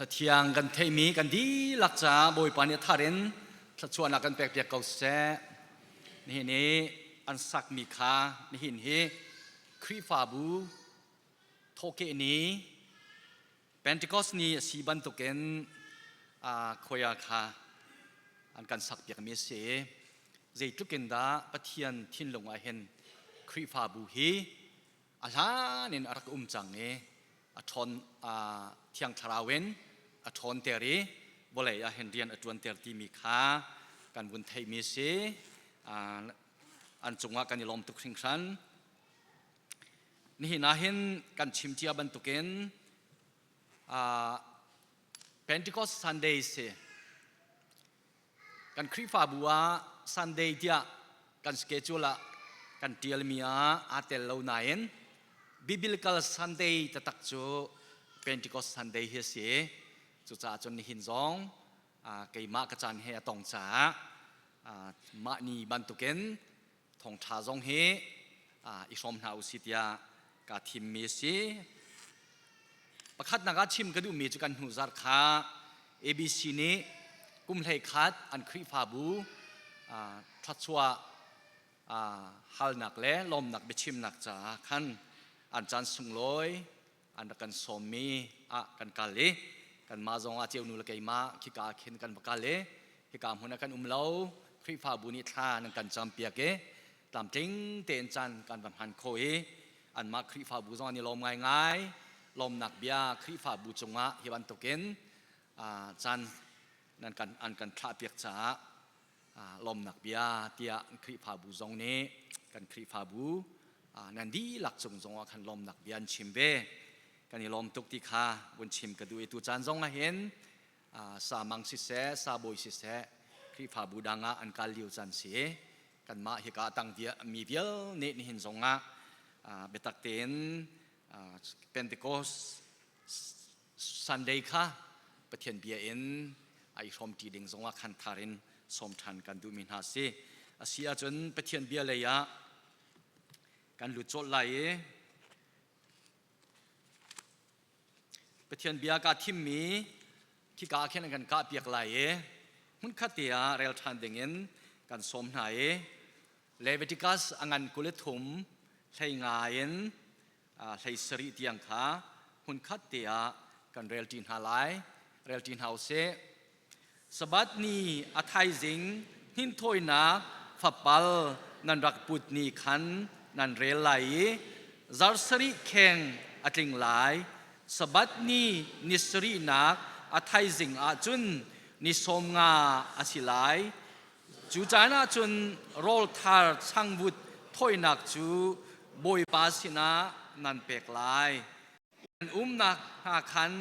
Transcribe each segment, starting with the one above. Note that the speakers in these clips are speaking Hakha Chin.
Thlathiang kan theimi kan dihlak caah Bawipa nih a thar in thluachuahnak kan pekpiak ko seh. Nihin i an sakmi kha nihin hi Khrihfabu thawhkeh ni Pentecost ni a si bantukin khoia kha an kan sakpiakmi a si i zeitluk in dah Pathian thinlung ah hin Khrihfabu hi a hlan in a rak um cang i a ṭhawn Thiang Thlarau in a ṭhawnter i vawlei ah hin rian a ṭuanter timi kha kan vun theihmi a si. An cungah kan i lawm tuk hringhran. Nihin ah hin kan chim cia bantukin Pentecost Sunday si. Kan Khrihfabu ah Sunday tiah kan schedule ah kan ṭialmi ah aa tel lo nain Biblical Sunday taktak cu Pentecost Sunday hi a si. Cucaah cun nihin zong keimah ka caan he a tong caah mah ni bantukin thawngṭha zong hi i hrawm hna usih tiah kaa thimmi a si. Pakhatnak ah chim ka duhmi cu kan hnu zarh kha ABC nih kum 11 an Khrihfabu thluachuah halnak le lawmnak biachimnak caah khan an caan sunglawi an rak kan sawmmi ah kan kal i kanmah zong ah ceu nu le keimah khika ah khin kan va kal i hika hmun ah kan um lo. Khrihfabu nih thla nan kan campiak i tlamtling tein caan kan va hman kho i anmah Khrihfabu zong an i lawm ngaingai. Lawmnak bia Khrihfabu cungah hi bantukin caan nan kan an kan thlahpiak caah lawmnak bia tiah Khrihfabu zong nih kan Khrihfabu nan dihlak cung zongah khan lawmnak bia an chim ve. Kan i lawm tuk ti kha vun chim ka duh i tu caan zong ah hin sa mang siseh, sa bawi siseh, Khrihfabu dang ah an kal lio caan si. Kanmah hika tang mi vial nih nihin zong ah biatak tein Pentecost Sunday kha Pathian bia in a i hrawmṭi ding zongah khan thar in sawm ṭhan kan duhmi hna si. A si ahcun Pathian bia lei ah kan lut colh lai i Pathian bia kaa thimmi khika ah khin an kan kahpiak lai i hmunkhat te ah rel ṭhan dingin kan sawm hna i Leviticus a ngan 23 hlei nga in 17 tiang kha hmunkhat te ah kan relṭi hna lai. Relṭi hna usih. Sabbath ni a thaizing hninthawinak fapal nan rak put ni khan nan rel lai i zarh sarih kheng a tling lai. Sabbath ni ni sarihnak a thaizing ah cun ni 15 a si lai. Cu caan ah cun rawl thar changvut thawinak cu Bawipa sinah nan pek lai. Nan umnak hna khan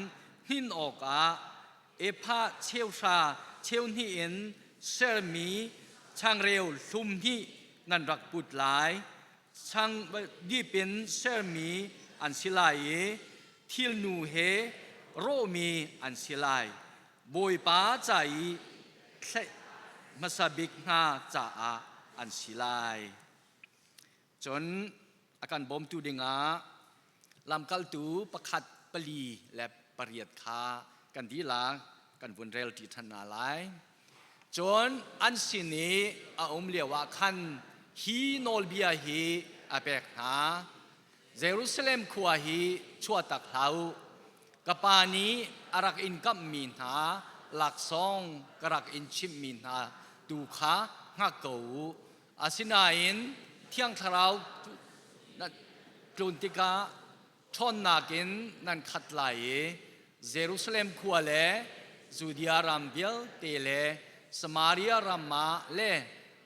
hnin awkah ephah cheuhra cheuhnih in sermi changreu hlum hnih nan rak put lai. Chang dip in sermi an si lai i thilnu he rawhmi an si lai. Bawipa ca i thlaih hmasa bik hna caah an si lai. Cun a kan bawmtu dingah lamkaltu pakhat pali le pariat kha kan dihlak kan vun rel ṭi ṭhan hna lai. Cun an sin i a um lioah khan hi nawlbia hi a pek hna. Jerusalem khua hi chuahtak hlah u. Ka Pa nih a rak in kamhmi hna laksawng ka rak in chimhmi hna tu kha hngak ko u. Asinain Thiang Thlarau tlun tikah ṭhawnnak in nan khat lai i Jerusalem khua le Judea ram vialte le Samaria ram ah le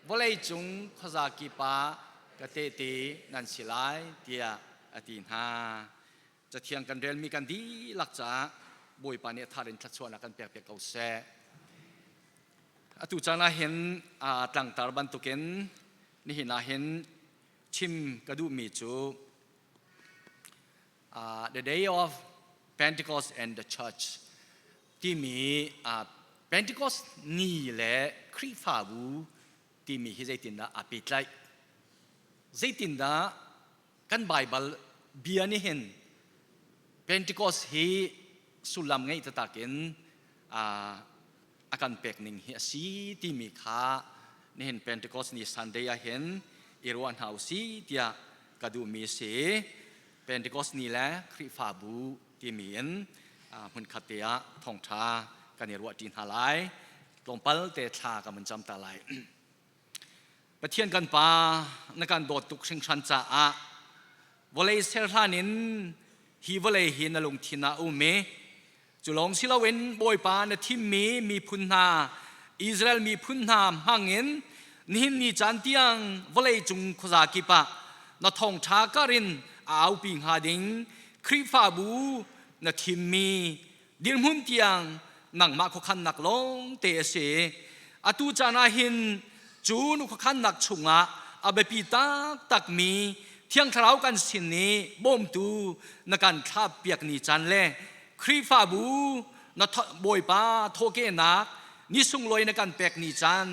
vawleicung khuazakip ah ka tehte nan si lai tiah a ti hna. Cathiang kan relmi kan dihlak caah Bawipa nih a thar in thluachuahnak kan pek piak ko seh. Atu caan ah hin tlangtar bantukin nihin ah hin chim ka duhmi cu the day of Pentecost and the church timi Pentecost ni le Khrihfabu timi hi zeitindah aa pehtlaih? Zeitindah kan Baibal bia nih hin Pentecost hi sullam ngei taktak in a kan pek ning hi a si timi kha nihin Pentecost ni Sunday ah hin i ruah hna u si tiah ka duhmi a si. Pentecost ni le Khrihfabu timi in hmunkhat te ah thawngṭha kan i ruahṭi hna lai. Tlawmpal te thla ka mun cam ta lai. Pathian kan Pa, na kan dawt tuk hringhran caah vawlei ser hlan in hi vawlei hi na lungthin ah um i cu lawng si loin Bawipa na thimmi miphun hna Israel miphun hna hmangin nihin ni caan tiang vawlei cung khuaza kip ah na thawngṭha kar in a aupi hnga ding Khrihfabu na thimmi dirhmun tiang nangmah khuakhannak lawng te a si. Atu caan ah hin cu nu khuakhannak chungah a biapi taktakmi Thiang Thlarau kan sin i bawmtu na kan thlap piak ni caan le Khrihfabu na Bawipa thawhkehnak ni sunglawi na kan pek ni caan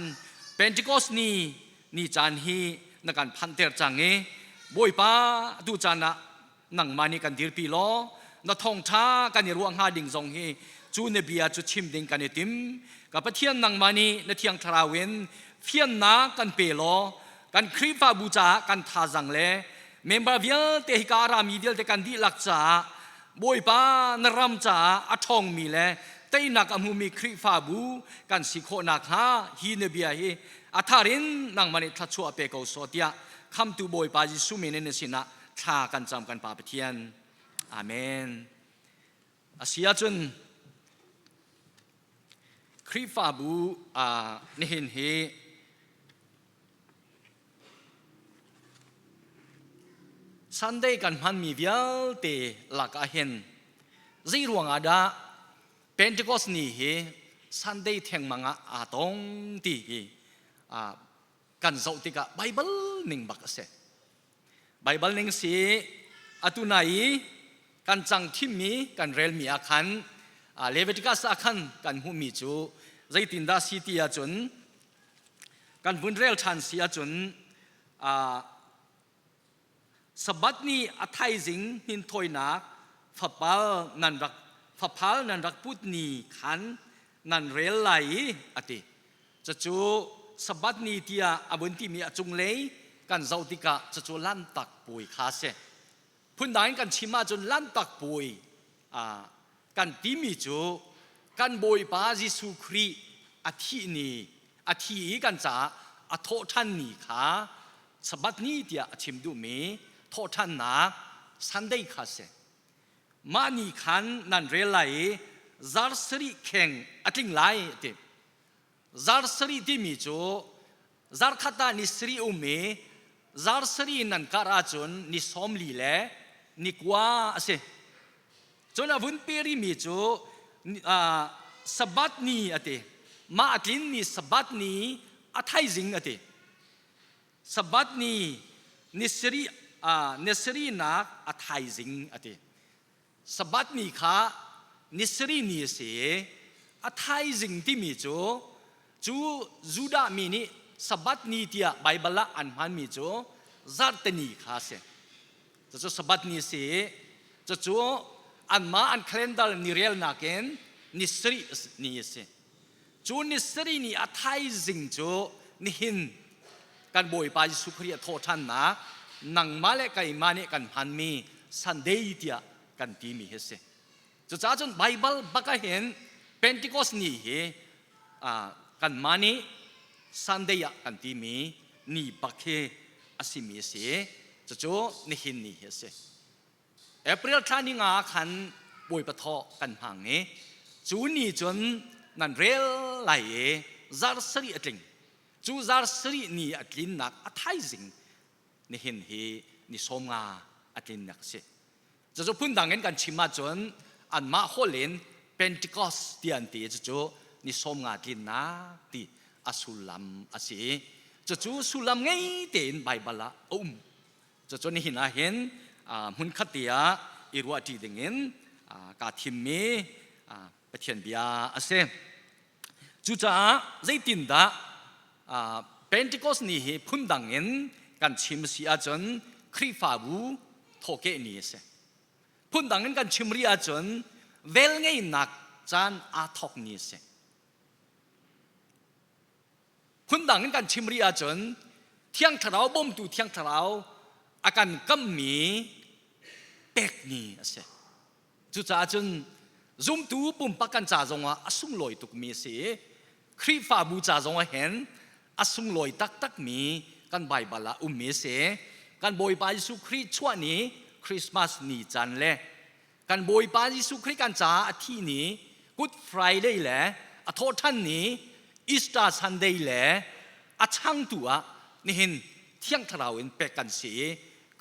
Pentecost ni ni caan hi na kan phanhter cang i Bawipa atu caan ah nangmah nih kan dirpi law na thawngṭha kan i ruah hnga ding zong hi cu na bia cu chim ding kan i tim. Ka Pathian, nangmah nih na Thiang Thlarau in fiannak kan pe law kan Khrihfabu caah kan thazang le member vialte hika a rami vialte kan dihlak caah Bawipa na ram caah a ṭhawngmi le teinak a hmumi Khrihfabu kan si khawh nakhnga hi na bia hi a thar in nangmah nih thluachuah pe ko sawh tiah Khamtu Bawipa Jesuh min in na sinah thla kan cam kan Pa Pathian. Amen. A si ahcun Khrihfabu nihin hi Sunday kan hmanmi vialte lak ah hin zei ruang ah dah Pentecost ni hi Sunday thengmang ah aa tong ti hi kan zoh tikah Bible ning bak a si. Baibal ning si atu nai i kan cang thimmi kan relmi ah khan Leviticus ah khan kan hmuhmi cu zeitindah si ti ahcun kan vun rel ṭhan si ahcun Sabbath ni a thaizing hninthawinak fapal nan rak faphal nan rak put ni khan nan rel lai i a ti. Cucu Sabbath ni tiah a vun timi a cunglei kan zoh tikah cucu Lanhtak Puai kha a si. Phundang in kan chim ahcun Lanhtak Puai kan timi cu kan Bawipa Jesuh Khrih a thih ni, a thi i kan caah a thawhṭhan ni kha Sabbath ni tiah a chim duhmi thawhṭhannak Sunday kha a si. Mah ni khan nan rel lai i zar sarih kheng a tling lai a ti. Zar sarih timi cu zarkhat ah ni sarih um i zar sarih nan kar ahcun ni 40 le ni kua a si. Cun a vun pe rihmi cu Sabbath ni a ti. Mah a tlin ni Sabbath ni a thaizing a ti. Sabbath ni ni sarih ni sarihnak a thaizing a ti. Sabbath ni kha ni sarih ni a si i a thaizing timi cu cu Judah mi nih Sabbath ni tiah Baibal ah an hmanmi cu Zarhte ni kha a si. Cucu Sabbath ni a si i cucu anmah an calendar ni relnak in ni sarih ni a si. Cu ni sarih ni a thaizing cu nihin kan Bawipa Jesuh Khrih a thawhṭhannak nangmah le keimah nih kan hmanmi Sunday tiah kan timi hi a si. Cucaah cun Baibal bak ah hin Pentecost ni hi kanmah nih Sunday ah kan timi ni bak hi a simi a si. Cucu nihin ni hi a si. April thla ni nga khan Bawipa thawh kan hmang i cu ni cun nan rel lai i zar sarih a tling. Cu zar sarih ni a tlinnak a thaizing nihin hi ni 50 a tlinnak a si. Cucu phundang in kan chim ahcun anmah holh in Pentecost ti an ti i cucu ni 50 tlinnak ti a sullam a si i cucu sullam ngei tein Baibal ah a um. Cucu nihin ah hin hmunkhat te ah i ruahṭi dingin kaa thimmi Pathian bia a si. Cucaah zeitindah Pentecost ni hi phundang in kan chim si ahcun Khrihfabu thawhkeh ni a si. Phundang in kan chim rih ahcun Velngeihnak caan aa thawk ni a si. Phundang in kan chim rih ahcun Thiang Thlarau bawmtu Thiang Thlarau a kan kammi pek ni a si. Cucaah cun zumtu pumpak kan ca zongah a sunglawi tukmi a si i Khrihfabu ca zongah hin a sunglawi taktakmi kan Baibal ah ummi a si. Kan Bawipa Jesuh Khrih chuah ni Christmas ni caan le kan Bawipa Jesuh Khrih kan caah a thih ni Good Friday le a thawhṭhan ni Easter Sunday le a changtu ah nihin Thiang Thlarau in pek kan si i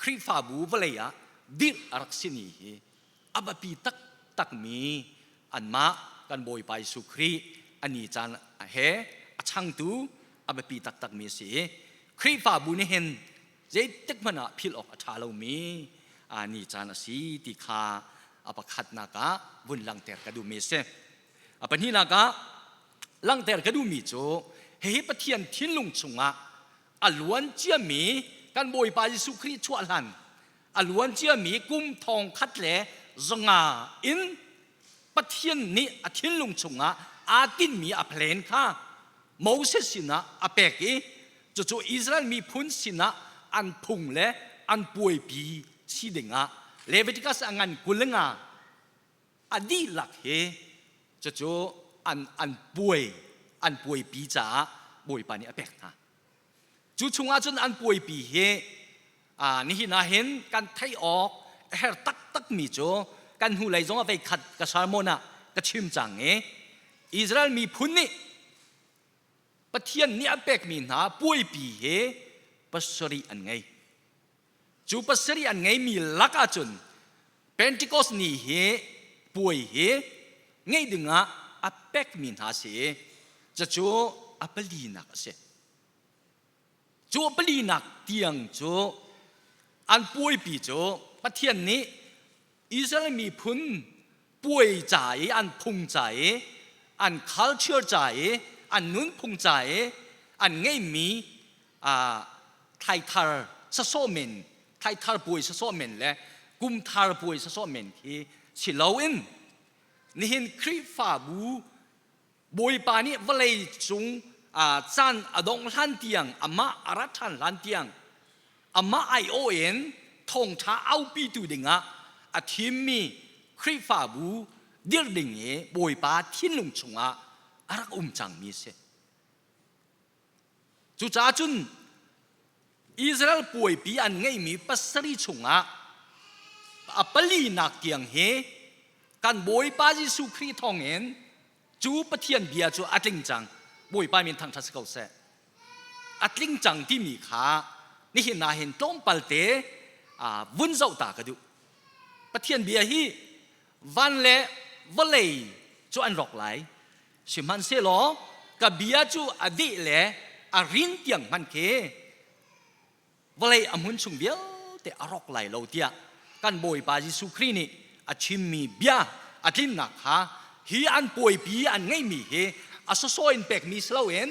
Khrihfabu vawlei ah dirh a rak si ni hi a biapi taktakmi anmah kan Bawipa Jesuh Khrih a ni caan he a changtu a biapi taktakmi a si i Khrihfabu nih hin zeitik hmanh ah philh awk a ṭha lomi ni caan a si ti kha a pakhatnak ah vun langhter ka duhmi a si. A pahnihnak ah langhter ka duhmi cu hihi Pathian thinlung chungah a luan ciami kan Bawipa Jesuh Khrih chuah hlan a luan ciami kum thong khat le zanga in Pathian nih a thinlung chungah aa tinhmi a plan kha Moses sinah a pek i cucu Israel miphun sinah an phung le an puaipi si dingah Leviticus a ngan 25 a dihlak hi cucu an an puai an puaipi caah Bawipa nih a pek hna. Cu chungah cun an puaipi hi nihin ah hin kan theih awk a her taktakmi cu kan hnulei zong ah veikhat ka sermon ah ka chim cang i Israel miphun nih Pathian nih a pekmi hna puaipi hi pasarih an ngei. Cu pasarih an ngeimi lak ahcun Pentecost ni hi puai hi ngeih dingah a pekmi hna si i cucu a palinak a si. Cu a palinak tiang cu an puaipi cu Pathian nih Israel miphun puai ca i an phung ca i an culture ca i an nunphung ca i an ngeihmi thaithar sasawh men thaithar puai sasawh men le kumthar puai sasawh men khi si loin nihin Khrihfabu Bawipa nih vawlei cung caan a dongh hlan tiang amah a rat ṭhan hlan tiang amah aiawh in thawngṭha aupitu dingah a thimmi Khrihfabu dirh ding i Bawipa thinlung chungah a rak um cangmi a si. Cucaah cun Israel puaipi an ngeihmi pasarih chungah a palinak tiang hi kan Bawipa Jesuh Khrih thawngin cu Pathian bia cu a tling cang. Bawipa min thangṭhat si ko seh. A tling cang timi kha nihin ah hin tlawmpal te vun zoh ta ka duh. Pathian bia hi van le vawlei cu an rawk lai. Sihmanhsehlaw ka bia cu a deh le a rin tiang hmanh khi vawlei a hmun chung vialte a rawk lai lo tiah kan Bawipa Jesuh Khrih nih a chimmi bia a tlinnak kha hi an puaipi an ngeihmi hi a sawsawh in pekmi si loin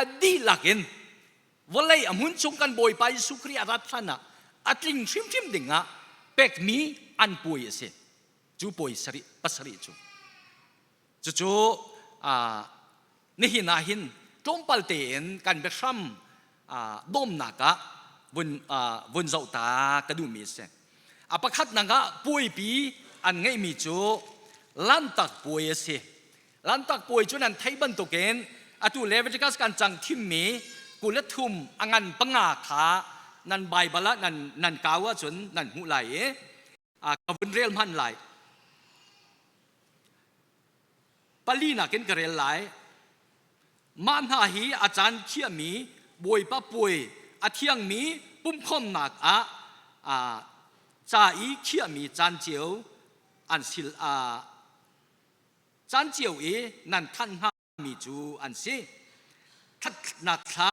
a dihlak in vawlei a hmun chung kan Bawipa Jesuh Khrih a rat hlan ah a tling hrimhrim ding ah pekmi an puai a si. Cu puai sarih pasarih cu. Cucu nihin ah hin tlawmpal tein kan biahram dawmnak ah vun vun zoh ta ka duhmi a si. A pakhatnak ah puaipi an ngeihmi cu Lantak puai a si. Lantak puai cu nan theih bantukin atu Leviticus kan cang thimmi 23 a ngan panga kha nan Baibal ah nan nan kau ahcun nan hmuh lai i ka vun rel hman lai. Palinak in ka rel lai. Mah hna hi a caan khiahmi Bawipa puai a thiangmi pumhkhawmnak ah ca i khiahmi caan cio an sil caan cio i nan thanh hngami cu an si. Thatnak thla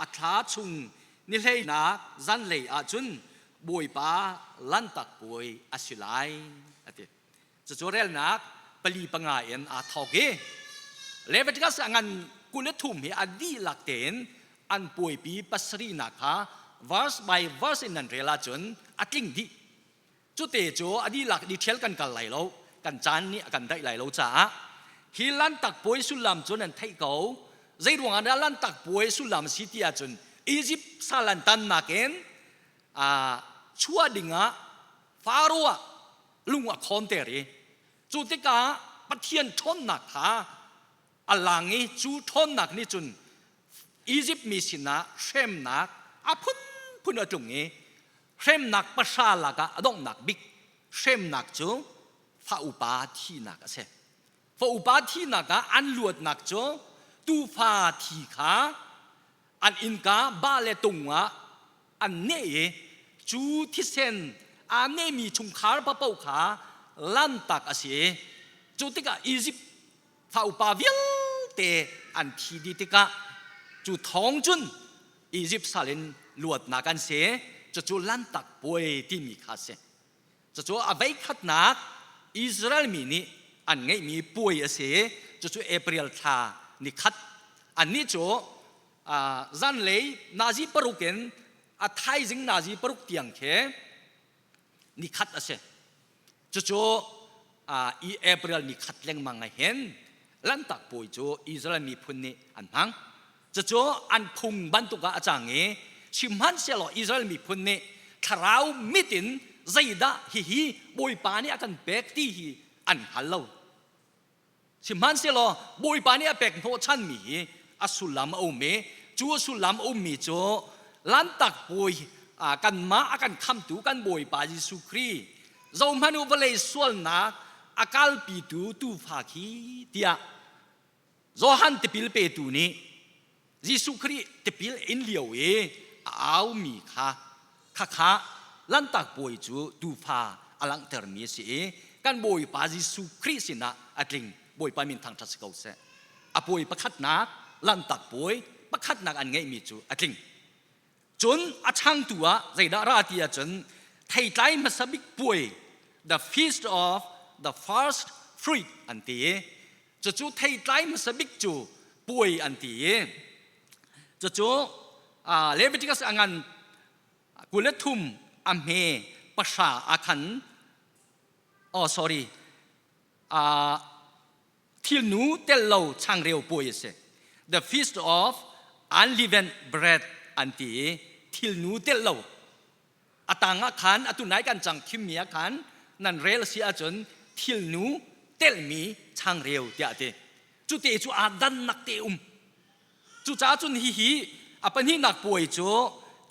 a thla chung ni hleinak zanlei ahcun Bawipa lanhtak puai a si lai a ti. Cucu relnak pali panga in aa thawk i Leviticus a ngan 23 hi a dihlak tein an puaipi pasarihnak kha verse by verse in nan rel ahcun a tling dih. Cute cu a dihlak detail kan kal lai lo. Kan caan nih a kan daih lai lo caah hi Lanhtak Puai sullam cu nan theih ko. Zei ruangah dah Lanhtak Puai sullam a si ti ahcun Egypt sal an tannak in chuah dingah Faro ah lung a khawnter i cu tikah Pathian ṭhawnnak kha a lang i cu ṭhawnnak nih cun Egypt mi sinah hremnak a phunphun a tlung i hremnak pahra lakah a donghnak bik hremnak cu fa upa thihnak a si. Fa upa thihnak ah an luatnak cu tuufa thi kha an innka ba le tung ah an neh i cu thisen aa nehmi chungkhar paoh kha lantak a si i cu tikah Egypt fa upa vialte an thi dih tikah cu thawng cun Egypt sal in luatnak an si. Cucu Lanhtak Puai timi kha a si. Cucu a veikhatnak Israel mi nih an ngeihmi puai a si. Cucu April thla nikhat. Annih cu zanlei nazi paruk in a thaizing nazi paruk tiang khi nikhat a si. Cucu i April ni khat lengmang ah hin Lanhtak Puai cu Israel miphun nih an hmang. Cucu an phung bantuk ah a cang i sihmanhsehlaw Israel miphun nih thlarau mit in zeidah hihi Bawipa nih a kan pek ti hi an hngal lo. Sihmanhsehlaw Bawipa nih a pek hnawhchanmi hi a sullam a um i cu a sullam a ummi cu Lanhtak Puai kanmah a kan khamtu kan Bawipa Jesuh Khrih zohhmanh u vawlei sualnak a kalpitu tuufa khi tiah Johan tipil petu nih Jesuh Khrih tipil in lio i a aumi kha khakha Lanhtak Puai cu tuufa a langhtermi a si i kan Bawipa Jesuh Khrih sinah a tling. Bawipa min thangṭhat si ko seh. A puai pakhatnak Lanhtak Puai pakhatnak an ngeihmi cu a tling. Cun a changtu ah zeidah ra ti ahcun theitlai hmasa bik puai the feast of the first fruit an ti i cucu theitlai hmasa bik cu puai an ti i cucu Leviticus a ngan 23 a hme pahra a khan oh sorry thilnu tel lo changreu puai a si the feast of unleavened bread an ti i thilnu tel lo A tang ah khan atu nai kan cang thimmi ah khan nan rel a si ahcun thilnu telhmi changreu tiah a ti. Cu te cu aa dannak te um. Cucaah cun hihi a pahnihnak puai cu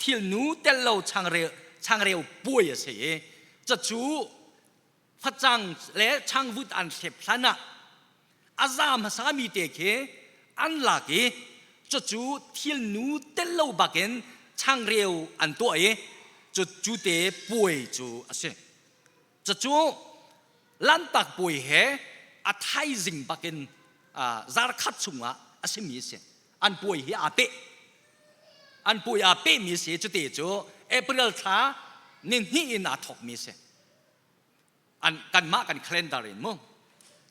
thilnu telh lo changreu, changreu puai a si i cacu facang le changvut an thlep hlan ah a za hmasami te khi an lak i cucu thilnu tel lo bakin changreu an tuah i cu te puai cu a si. Cucu Lanhtak puai he a thaizing bakin zarkhat chungah a simi a si. An puai hi aa peh. An puai aa pehmi a si. Cute cu April thla ni hnih in aa thawkmi a si. An kanmah kan calendar in mu.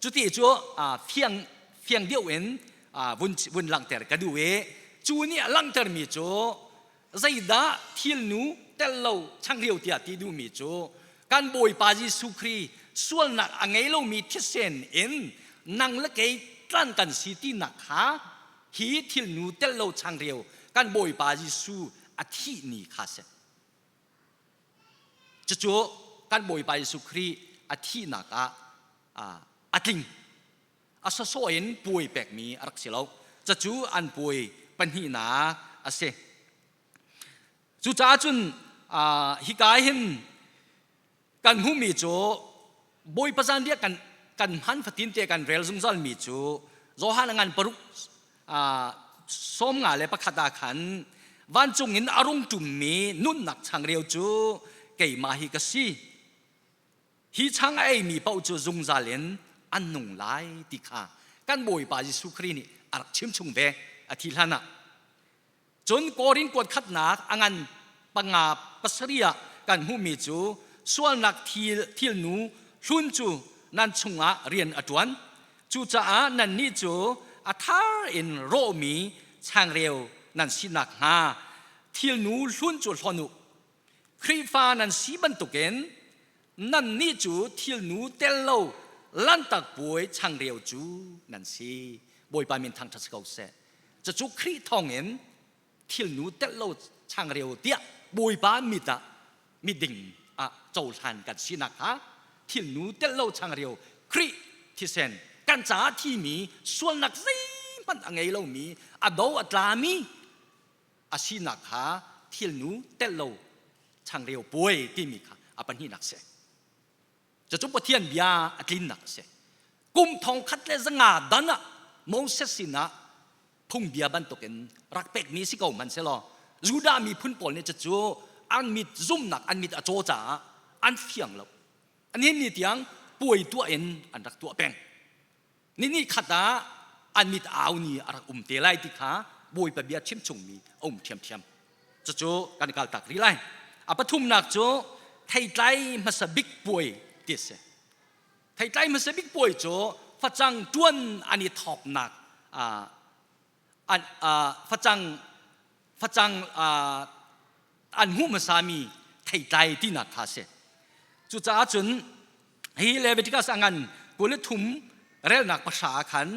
Cuti cu fiang fiang deuh in vun vun langhter ka duh i cu nih a langhtermi cu zeidah thilnu tel lo changreu tiah ti duhmi cu kan Bawipa Jesuh Khrih sualnak a ngei lomi thisen in nang le kei tlan kan si tinak kha hi thilnu tel lo changreu kan Bawipa Jesuh a thih ni kha si. Cucu kan Bawipa Jesuh Khrih a thihnak ah a tling. A sawsawh in puai pekmi a rak si lo. Cucu an puai pahnihnak a si. Cucaah cun hika hin kan hmuhmi cu Bawipa zanriah kan kan hman fatin te kan rel zungzalmi cu Johan a ngan paruk 51 ah khan vancung in a rung ṭummi nunnak changreu cu keimah hi ka si. Hi chang a eimi paoh cu zungzal in an nung lai ti kha kan Bawipa Jesuh Khrih nih a rak chimchung ve a thi hlan ah. Cun Korin kuat khatnak a ngan panga pasarih ah kan hmuhmi cu sualnak thil thilnu hlun cu nan chungah rian a ṭuan. Cucaah nannih cu a thar in rawhmi changreu nan si nakhnga thilnu hlun cu hlon u. Khrihfa nan si bantukin nannih cu thilnu tel lo Lanhtak puai changreu cu nan si. Bawipa min thangṭhat si ko seh. Cucu Khrih thawngin thilnu telh lo changreu tiah Bawipa mit ah miding ah cohlan kan sinak kha thilnu telh lo changreu Khrih thisen kan caah thimi sualnak zeihmanh a ngei lomi a do a tlami a sinak kha thilnu telh lo changreu puai timi kha a pahnihnak si. Cucu Pathian bia a tlinnak a si. Kum thong khat le zanga dan ah Moses sinah phungbia bantukin rak pekmi si ko hmanhsehlaw Judah miphun pawl nih cucu an mit zumnak an mit a caw caah an fiang lo. Nihin ni tiang puai tuah in an rak tuah peng. Ni ni khat ah an mit au ni a rak um te lai ti kha Bawipa bia chim chungmi a um ṭhiamṭhiam. Cucu kan kal tak rih lai. A pathumnak cu theitlai hmasa bik puai ti a si. Theitlai hmasa bik puai cu facang ṭuan an i thawknak an facang facang an hmuh hmasami theitlai tinak kha a si. Cucaah cun hi Leviticus a ngan 23 relnak pahra ah khan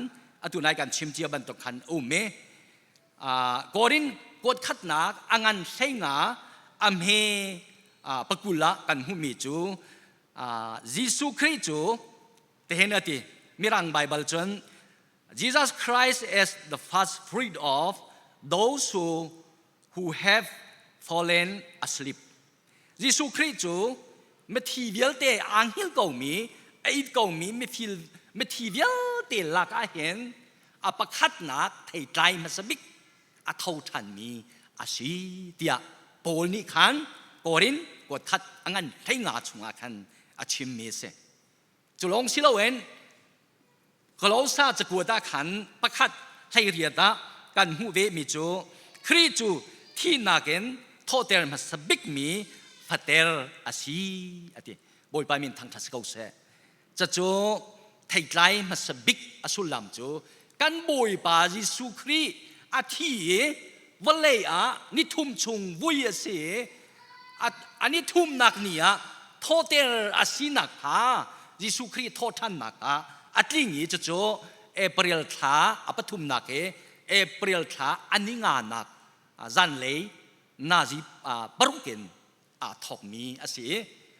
atu nai kan chim cia bantuk khan a um i Korin kuat khatnak a ngan hleinga a hme pakul ah kan hmuhmi cu Jesuh Khrih cu tihin a ti Mirang Baibal cun Jesus Christ is the first fruit of those who, who have fallen asleep. Jesuh Khrih cu mithi vialte aa hngilh komi, a it komi mifil, mithi vialte lak ah hin a pakhatnak theitlai hmasa bik a tho ṭhanmi a si tiah Paul nih khan Korin kuat khat a ngan hleinga chungah khan a chimmi a si. Cu lawng si loin Kolosa cakuat ah khan pakhat hleiriat ah kan hmuh ve mi cu Khrih cu thihnak in thawhter hmasa bikmi fater a si a ti. Bawipa min thangṭhat si ko seh. Cucu theitlai hmasa bik a sullam cu kan Bawipa Jesuh Khrih a thi i vawlei ah nithum chung vui a si i a nithumnak ni ah thawhter a sinak kha Jesuh Khrih thawhṭhannak ah a tling i cucu April thla a pathumnak hi April thla a ninganak zanlei nazi paruk in aa thawkmi a si i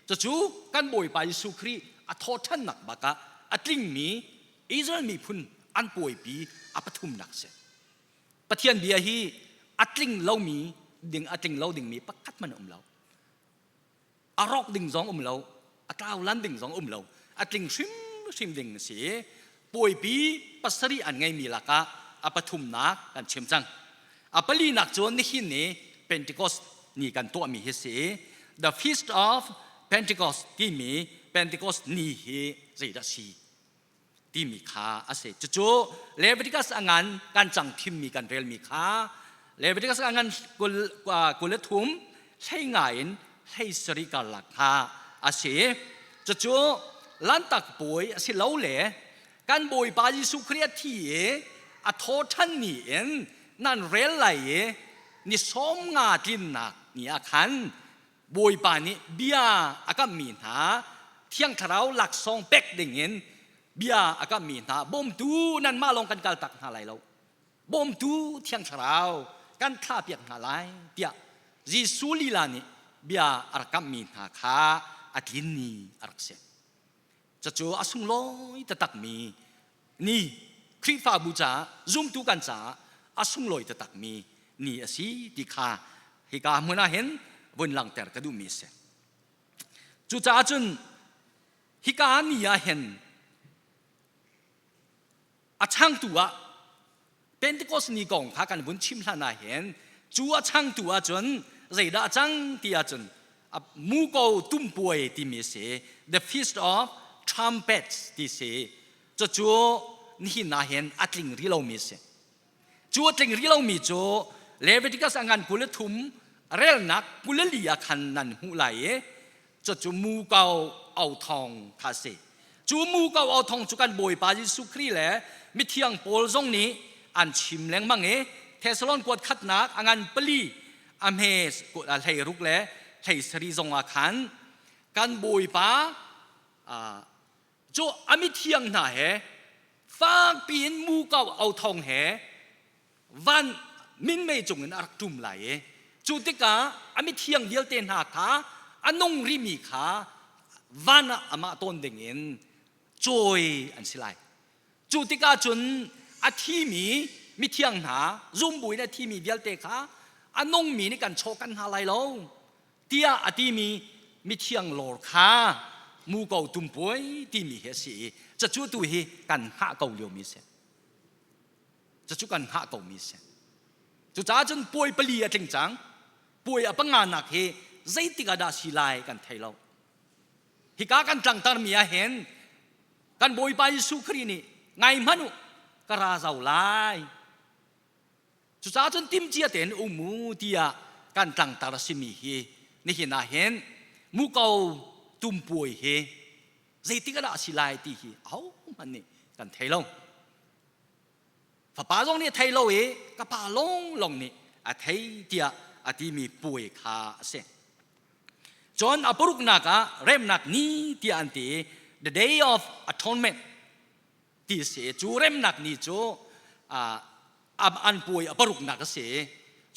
cucu kan Bawipa Jesuh Khrih a thawhṭhannak bak ah a tlingmi Israel miphun an puaipi a pathumnak si. Pathian bia hi a tling lomi ding a tling lo dingmi pakhat hmanh um lo. A rawk ding zong um lo, a tlau lan ding zong um lo. A tling hrimhrim ding a si i puaipi pasarih an ngeimi lakah a pathumnak kan chim cang. A palinak cu nihin ni Pentecost ni kan tuahmi hi si i The Feast of Pentecost timi Pentecost ni hi zeidah si timi kha a si. Cucu Leviticus a ngan kan cang thimmi kan relmi kha Leviticus a ngan 23 hlei nga in hlei sarih karlak kha a si. Cucu Lanhtak puai a si lo le kan Bawipa Jesuh Khrih a thi i a thaw ṭhan ni in nan rel lai i ni sawm nga tlinnak ni ah khan Bawipa nih bia a kamhmi hna Thiang Thlarau laksawng pek dingin bia a kamhmi hna bawmtu nanmah lawng kan kaltak hna lai lo bawmtu Thiang Thlarau kan thlahpiak hna lai tiah Jesuh lila nih bia a rak kamhmi hna kha a tlin ni a rak si. Cucu a sunglawi taktakmi ni Khrihfabu caah zumtu kan caah a sunglawi taktakmi ni a si ti kha hika hmun ah hin vun langhter ka duhmi a si. Cucaah cun hika ni ah hin a changtu ah Pentecost ni kong kha kan vun chim hlan ah hin cu a changtu ahcun zeidah a cang ti ahcun muko tumpuai timi a si the feast of trumpets ti si cucu nihin ah hin a tling rih lomi a si cu a tling rih lomi cu Leviticus a ngan 23 relnak 24 ah khan nan hmuh lai i cucu muko au thawng kha a si cu muko au thawng cu kan Bawipa Jesuh Khrih le mithiang Paul zong nih an chim lengmang i Thessalon kuat khatnak a ngan pali a hme hlei ruk le hlei sari zong ah khan kan Bawipa. Cu a mithiang hna he fakpi in muko au thawng he van minmei cungin a rak ṭum lai i cu tikah a mithiang vialte hna kha a nung rimi kha van ah amah tawn dingin cawi an si lai. Cu tikah cun a thimi mithiang hna zumbu in a thimi vialte kha a nungmi nih kan chaw kan hna lai lo tiah a timi mithiang lawr kha muko tumpuai timi hi a si i cacu tu hi kan hngah ko liomi a si. Cucu kan hngah komi a si. Cucaah cun puai pali a tling cang. Puai a panganak hi zeitik ah dah si lai kan thei lo. Hika kan tlangtarmi ah hin kan Bawipa Jesuh Khrih nih ngai hmanh u ka ra zau lai. Cucaah cun timcia tein um u tiah kan tlangtar a simi hi nihin ah hin muko tumpuai hi zeitik ah dah a si lai ti hi ahohmanh nih kan thei lo. Fapa zong nih a thei lo i ka pa lawnglawng nih a thei tiah a timi puai kha a si. Cun a paruknak ah remnak ni tiah an ti i the day of atonement ti a si. Cu remnak ni cu an puai a paruknak a si.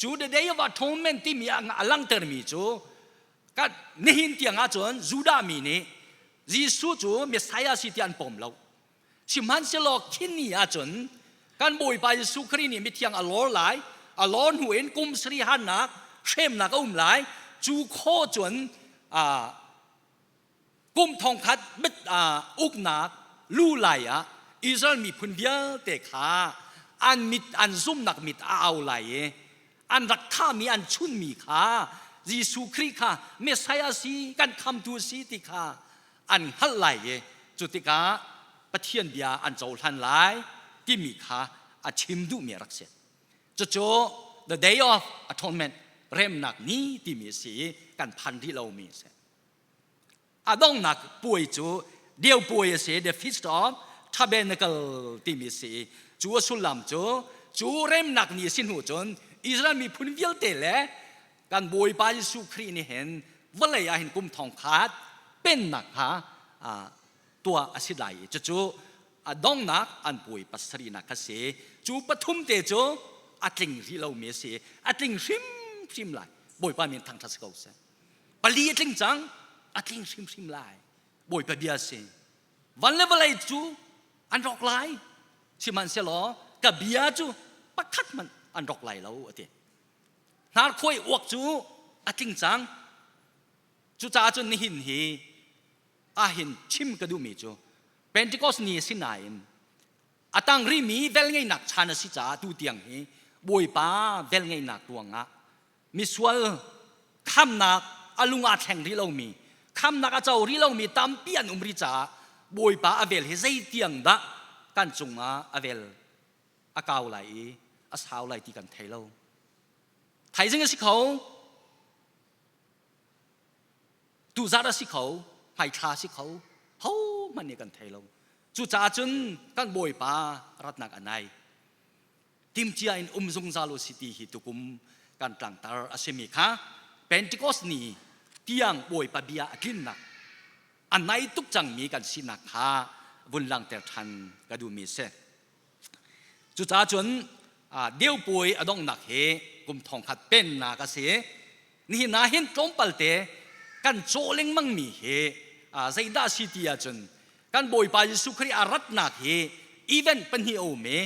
Cu the day of atonement timi a langhtermi cu kan nihin tiang ahcun Judah mi nih Jesuh cu Messiah si tiah an pom lo. Sihmanhsehlaw khi ni ahcun kan Bawipa Jesuh Khrih nih mithiang a lawr lai, a lawr hnu in kum sarih hannak hremnak a um lai. Cu khaw cun kum thongkhat uknak lu lai ah Israel miphun vialte kha an mit an zumnak mit a au lai i an rak thahmi an chunmi kha Jesuh Khrih kha Messiah si kan khamtu si ti kha an hngalh lai i cu tikah Pathian bia an cohlan lai timi kha a chim duhmi a rak si. Cucu the day of atonement remnak ni timi a si i kan phan rih lomi a si. A donghnak puai cu deu puai a si the feast of tabernacle timi a si i cu a sullam cu cu remnak ni a si hnu cun Israel miphun vialte le kan Bawipa Jesuh Khrih nih hin vawlei ah hin kum thong khat pennak kha tuah a si lai i cucu a donghnak an puai pasarihnak kha si. Cu pathum te cu a tling rih lomi a si. A tling hrimhrim lai. Bawipa min thangṭhat si ko seh. Pali a tling cang, a tling hrimhrim lai. Bawipa bia a si. Van le vawlei cu an rawk lai. Sihmanhsehlaw ka bia cu pakhat hmanh an rawk lai lo a ti. Hnarkhuai uak cu a tling cang. Cucaah cun nihin hi ahhin chim ka duhmi cu Pentecost ni a si nain a tang rihmi velngeihnak chan a si caah tu tiang hi Bawipa velngeihnak ruangah misual khamnak a lung aa thleng rih lomi khamnak a co rih lomi tampi an um rih caah Bawipa a vel hi zeitiang dah kan cungah a vel a kau lai i a sau lai ti kan thei lo. Thaizing a si kho, tuzarh a si kho, hmaithla a si kho, hohmanh nih kan thei lo. Cucaah cun kan Bawipa ratnak a nai. Timcia in um zungzal u si ti hi tukum kan tlangtar a simi kha Pentecost ni tiang Bawipa bia a tlinnak a nai tuk cangmi kan sinak kha vun langhter ṭhan ka duhmi a si. Cucaah cun deupuai a donghnak hi kum thongkhat pennak a si. Nihin ah hin tlawmpalte kan cawh lengmangmi hi zeidah a si ti ahcun kan Bawipa Jesuh Khrih a ratnak hi event pahnih a um i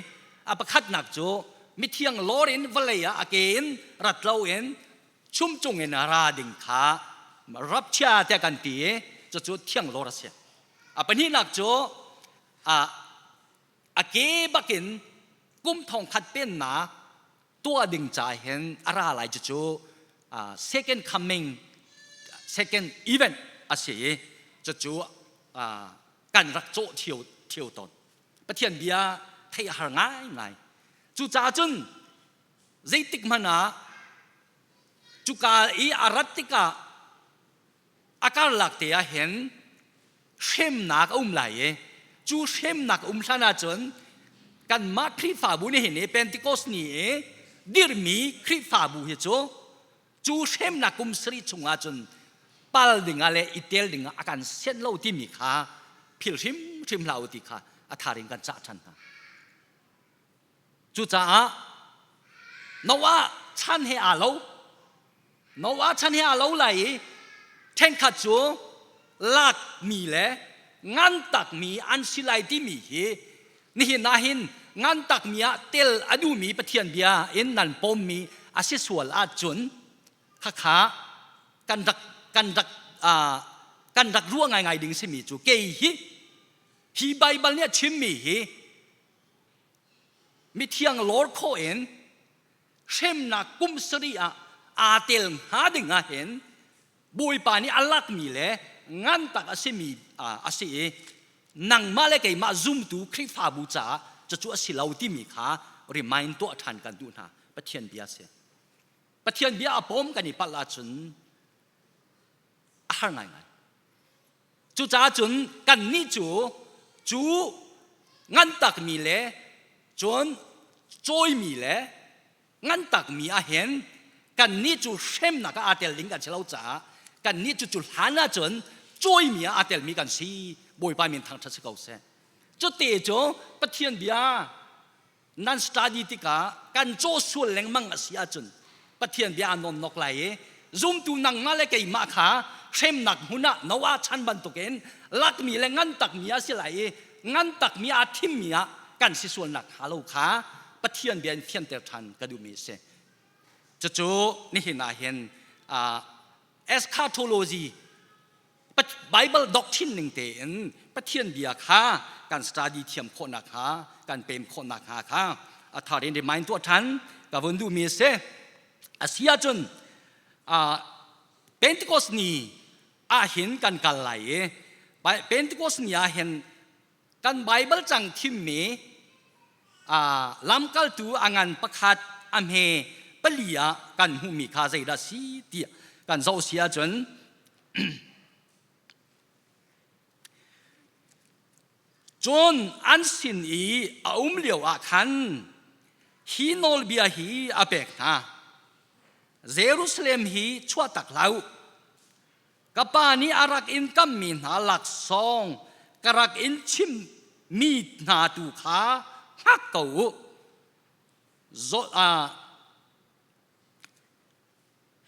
a pakhatnak cu mithiang lawr in vawlei ah a ke in rat loin chumcung in a ra ding kha rapchia tiah kan ti i cucu thiang lawr a si. A pahnihnak cu a ke bakin kum thongkhat pennak tuah ding ca hin a ra lai cucu second coming second event a si i cucu kan rak cawh thio thio tawn Pathian bia theih a har ngaingai cucaah cun zeitik hmanh ah cuka i a rat tikah a karlak te ah hin hremnak a um lai i cu hremnak um hlan ahcun kanmah Khrihfabu nih hin i Pentecost ni i dirmi Khrihfabu hi cu cu hremnak kum sarih chung ahcun pal dingah le i tel dingah a kan sianh lo timi kha. phil hrimhrim hlah u ti kha a tharin kan cah ṭhan hna. Cucaah Noah chan he aa lo. Noah chan he aa lo lai i ṭhenkhat cu lakmi le ngantakmi an si lai timi hi nihin ah hin ngantakmi ah tel a duhmi Pathian bia in nan pawmmi a si sual ahcun khakha kan rak kan rak kan rak ruah ngaingai ding simi cu kei hi hi Baibal nih a chimmi hi mithiang lawr khawh in hremnak kum sarih ah aa tel hnga ding ah hin Bawipa nih a lakmi le ngan tak a simi a si i nangmah le keimah zumtu Khrihfabu caah cucu a si lo timi kha remind tuah ṭhan kan duh hna. Pathian bia a si. Pathian bia a pawm kan i palh ahcun a har ngaingai. Cucaah cun kannih cu cu ngantakmi le cun cawimi le ngantakmi ah hin kannih cu hremnak ah aa tel ding kan si lo caah kannih cu cu hlan ahcun cawimi ah aa telmi kan si. Bawipa min thangṭhat si ko seh. Cute cu Pathian bia nan study tikah kan caw sual lengmang a si ahcun Pathian bia aa nawnnok lai i zumtu nangmah le keimah kha hremnak hmun ah Noah chan bantukin lakmi le ngan takmi a si lai i ngan takmi aa thimmi ah kan si sualnak hnga lo kha Pathian bia in fianter ṭhan ka duhmi a si. Cucu nihin ah hin eschatology Bible doctrine ning tein Pathian bia kha kan study thiam khawhnak hnga kan pem khawhnak hnga kha a thar in remind tuah ṭhan ka vun duhmi a si. A si ahcun Pentecost ni ahhin kan kal lai i Pentecost ni ahhin kan Bible cang thimmi lamkaltu a ngan pakhat a hme pali ah kan hmuhmi kha zeidah si tiah kan zoh si ahcun Cun an sin i a um lio ah khan hi nawlbia hi a pek hna. Jerusalem hi chuahtak hlah u. Ka pa nih a rak in kammi hna laksawng ka rak in chimmi hna tu kha hngak ko u.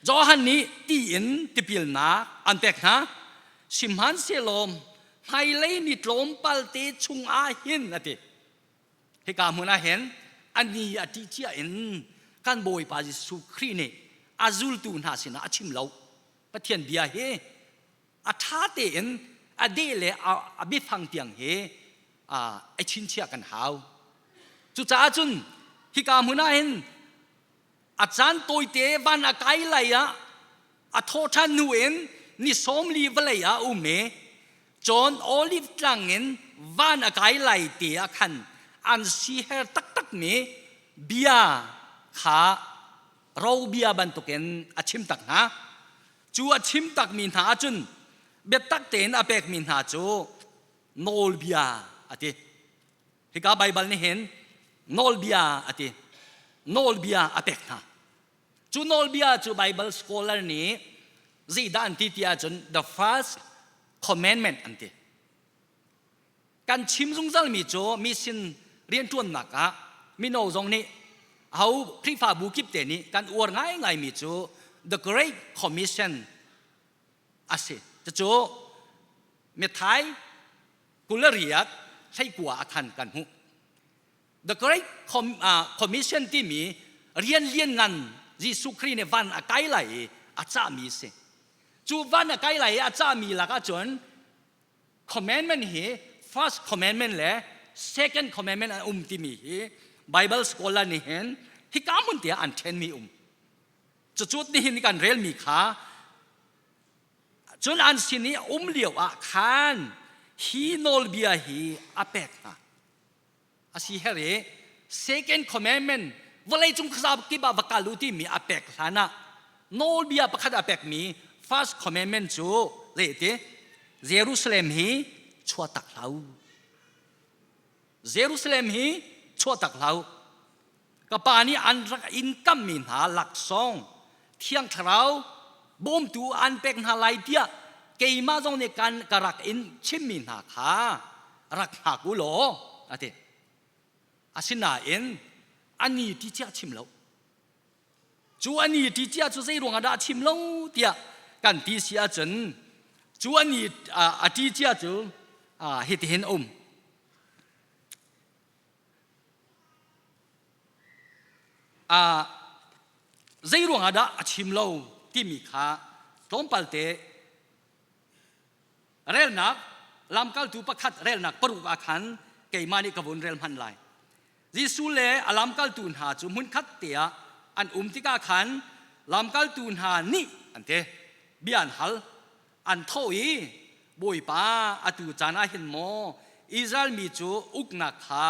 Johan nih ti in tipilnak an pek hna. Sihmanhsehlaw hmailei ni tlawmpal te chungah hin a ti. Hika hmun ah hin a ni a ṭih cia in kan Bawipa Jesuh Khrih nih a zultu hna sinah a chim lo. Pathian bia hi a ṭha tein a deh le a biafang tiang hi a chinchiah kan hau. Cucaah cun hika hmun ah hin A caan tawite van a kai lai ah a thawhṭhan hnu in ni 40 vawlei ah a um i cun Olive tlang in van a kai lai te ah khan an siher taktakmi bia kha robia bantukin a chim tak hna. Cu a chim takmi hna ahcun biatak tein a pekmi hna cu nawlbia a ti. Hika Baibal nih hin nawlbia a ti. Nawlbia a pek hna. Cu nawlbia cu Bible scholar nih zeidah an ti ti ahcun the first commandment an ti. Kan chim zungzalmi cu mi sin rianṭuannak ah mino zong nih aho Khrihfabu kip te nih kan uar ngaingaimi cu the Great Commission a si. Cucu Matthai 20 hleikua ah khan kan hmuh. The Great Commission timi rian lian ngan Jesuh Khrih nih van a kai lai i a cahmi a si. Cu van a kai lai i a cahmi lakah cun commandment hi first commandment le second commandment an um timi hi Bible scholar nih hin hika hmun tiah an ṭhenmi um. Cucu nihin kan relmi kha Cun an sin i a um lio ah khan hi nawlbia hi a pek hna. A si her i second commandment vawleicung khuaza kip ah va kal u timi a pek hlan ah nawlbia pakhat a pekmi first commandment cu zei ti Jerusalem hi chuahtak hlah u. Jerusalem hi chuahtak hlah u. Ka pa nih an rak in kammi hna laksawng Thiang Thlarau bawmtu an pek hna lai tiah. keimah zong nih kan ka rak in chimmi hna kha rak hngak u law a ti. Asinain ani ti cia chim lo. Cu ani ti cia cu zei ruangah dah a chim lo tiah kan ti si ahcun cu ani a ti cia cu hitihin a um. Zei ruangah dah a chim lo timi kha tlawmpal te relnak lamkaltu pakhat relnak paruk ah khan keimah nih ka vun rel hman lai. Jesuh le a lamkaltu hna cu hmunkhat te ah an um tikah khan lamkaltu hna nih an ti bia an hal an thawh i Bawipa atu caan ah hin maw Israel mi cu uknak kha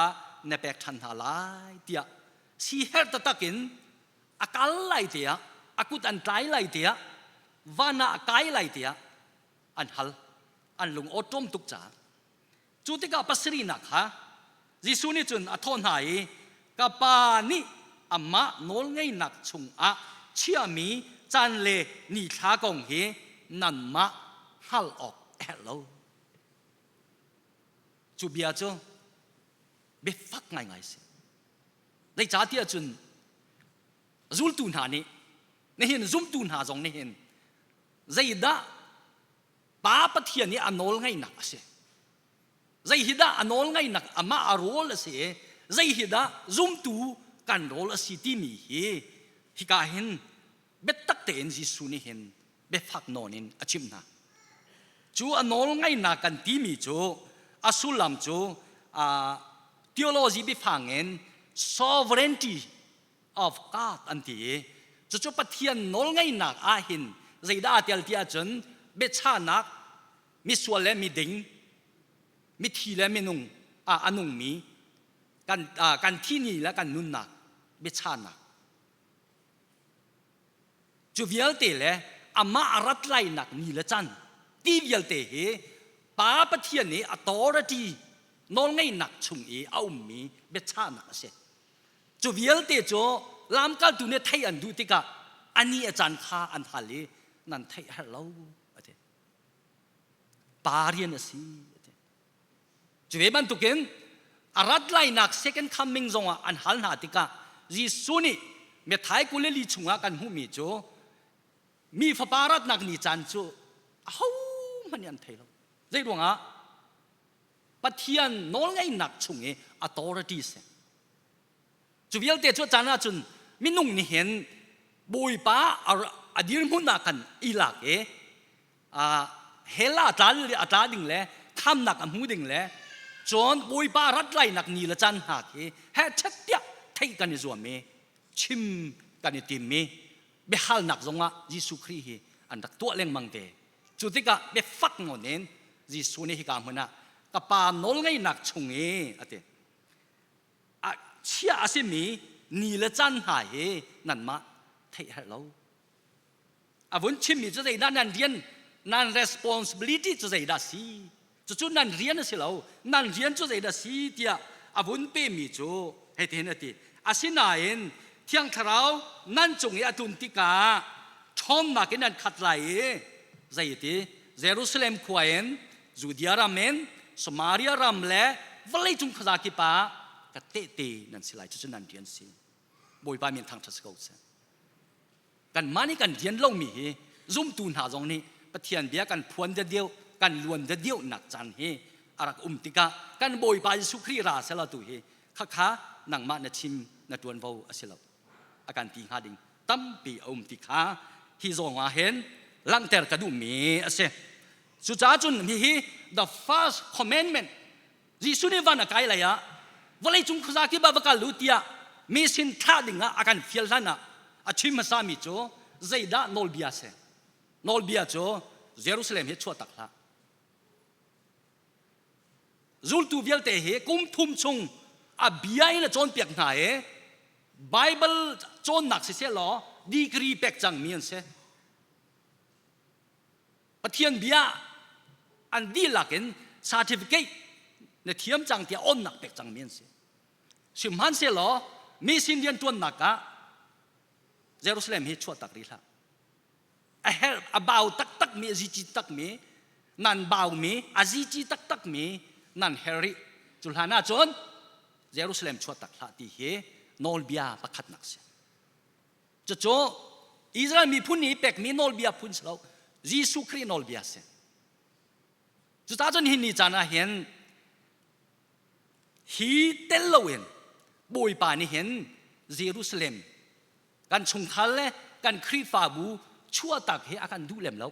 na pek ṭhan hna lai tiah siherh taktak in a kal lai tiah a kut an tlai lai tiah van ah a kai lai tiah an hal an lung awṭawm tuk caah Cu tikah pasarihnak kha Jesuh nih cun a thawh hna i ka Pa nih amah nawlngeihnak chungah chiahmi caan le nithla kong hi nanmah hngalh awk a herh lo. Cu bia cu biafak ngaingai a si. Zeicahtiah cun zultu hna nih nihin zumtu hna zong nihin zeidah Pa Pathian i a nawl ngeihnak a si. Zei hi dah a nawl ngeihnak amah a rawl a si i zei hi dah zumtu kan rawl a si timi hi hika hin biatak tein Jesuh nih hin biafak nawn in a chimh hna. Cu a nawl ngeihnak kan timi cu a sullam cu theology biafang in sovereignty of God an ti i cucu Pathian nawlngeihnak ah hin zeidah aa tel ti ahcun biachahnak misual le miding mithi le minung a nungmi kan kan thini le kan nunnak biachahnak cu vialte le amah a rat lainak ni le can ti vialte hi Pa Pathian nih authority nawlngeihnak chung i a ummi biachahnak a si. Cu vialte cu lamkaltu nih theih an duh tikah a ni a caan kha an hal i nan theih a herh lo a ti. Pa rian a si a ti. Cu ve bantukin a rat lainak second coming zongah an hal hna tikah Jesuh nih Matthai 24 chungah kan hmuhmi cu mi fapa ratnak ni caan cu ahohmanh nih an thei lo. Zei ruangah? Pathian nawlngeihnak chung i authority si. Cu vialte cu caan ahcun minung nih hin Bawipa a dirhmun ah khan i lak i hell ah a tla ding le khamnak a hmu ding le cun Bawipa rat lainak ni le caan hna khi heh chet tiah theih kan i zuam i chim kan i tim i biahalnak zongah Jesuh Khrih hi an rak tuah lengmang te. Cu tikah biafak nawn in Jesuh nih hika hmun ah ka pa nawlngeihnak chung i a ti. A chia a simi ni le caan hna hi nanmah theih herh lo. A vun chimmi cu zeidah nan rian nan responsibility cu zeidah si Cucu nan rian a si lo. Nan rian cu zeidah si tiah a vun pemi cu hitihin a ti. Asinain Thiang Thlarau nan cung i a tlun tikah ṭhawnnak in nan khat lai i zei ti Jerusalem khua in Judea ram in Samaria ram le vawleicung khuaza kip ah ka tehte nan si lai. Cucu nan rian si. Bawipa min thangṭhat si ko seh. Kanmah nih kan rian lomi hi zumtu hna zong nih Pathian bia kan phuan deuh kan luan deuh nak caan hi a rak um tikah kan Bawipa Jesuh Khrih ra sela tu hi khakha nangmah na chim na ṭuanvo a si lo a kan ti hnga ding tampi a um ti kha hi zawng ah hin langhter ka duhmi a si. Cucaah cun hihi the first commandment Jesuh nih van a kai lai ah vawleicung khuaza kip ah va kal u tiah mi sin thlah ding ah a kan fial hlan ah a chim hmasami cu zeidah nawlbia si? Nawlbia cu Jerusalem hi chuah tak hlah. Zultu vialte hi kum thum chung a bia in a cawnpiak hna i Bible cawnnak siseh law degree pek cangmi an si. Pathian bia an dihlak in certificate na thiam cang tiah onnak pek cangmi an si. Sihmanhsehlaw mi sin rianṭuannak ah Jerusalem hi chuahtak rih hlah. A herh a bau taktakmi a zici takmi Nan baumi a zici taktakmi nan her rih. Cu hlan ahcun Jerusalem chuah tak hlah ti hi nawlbia pakhatnak si. Cucu Israel miphun nih pekmi nawlbia phun si lo, Jesuh Khrih nawlbia si. Cucaah cun hi ni caan ah hin hi tel loin Bawipa nih hin Jerusalem kan chungkhar le kan Khrihfabu chuahtak hi a kan duh lem lo.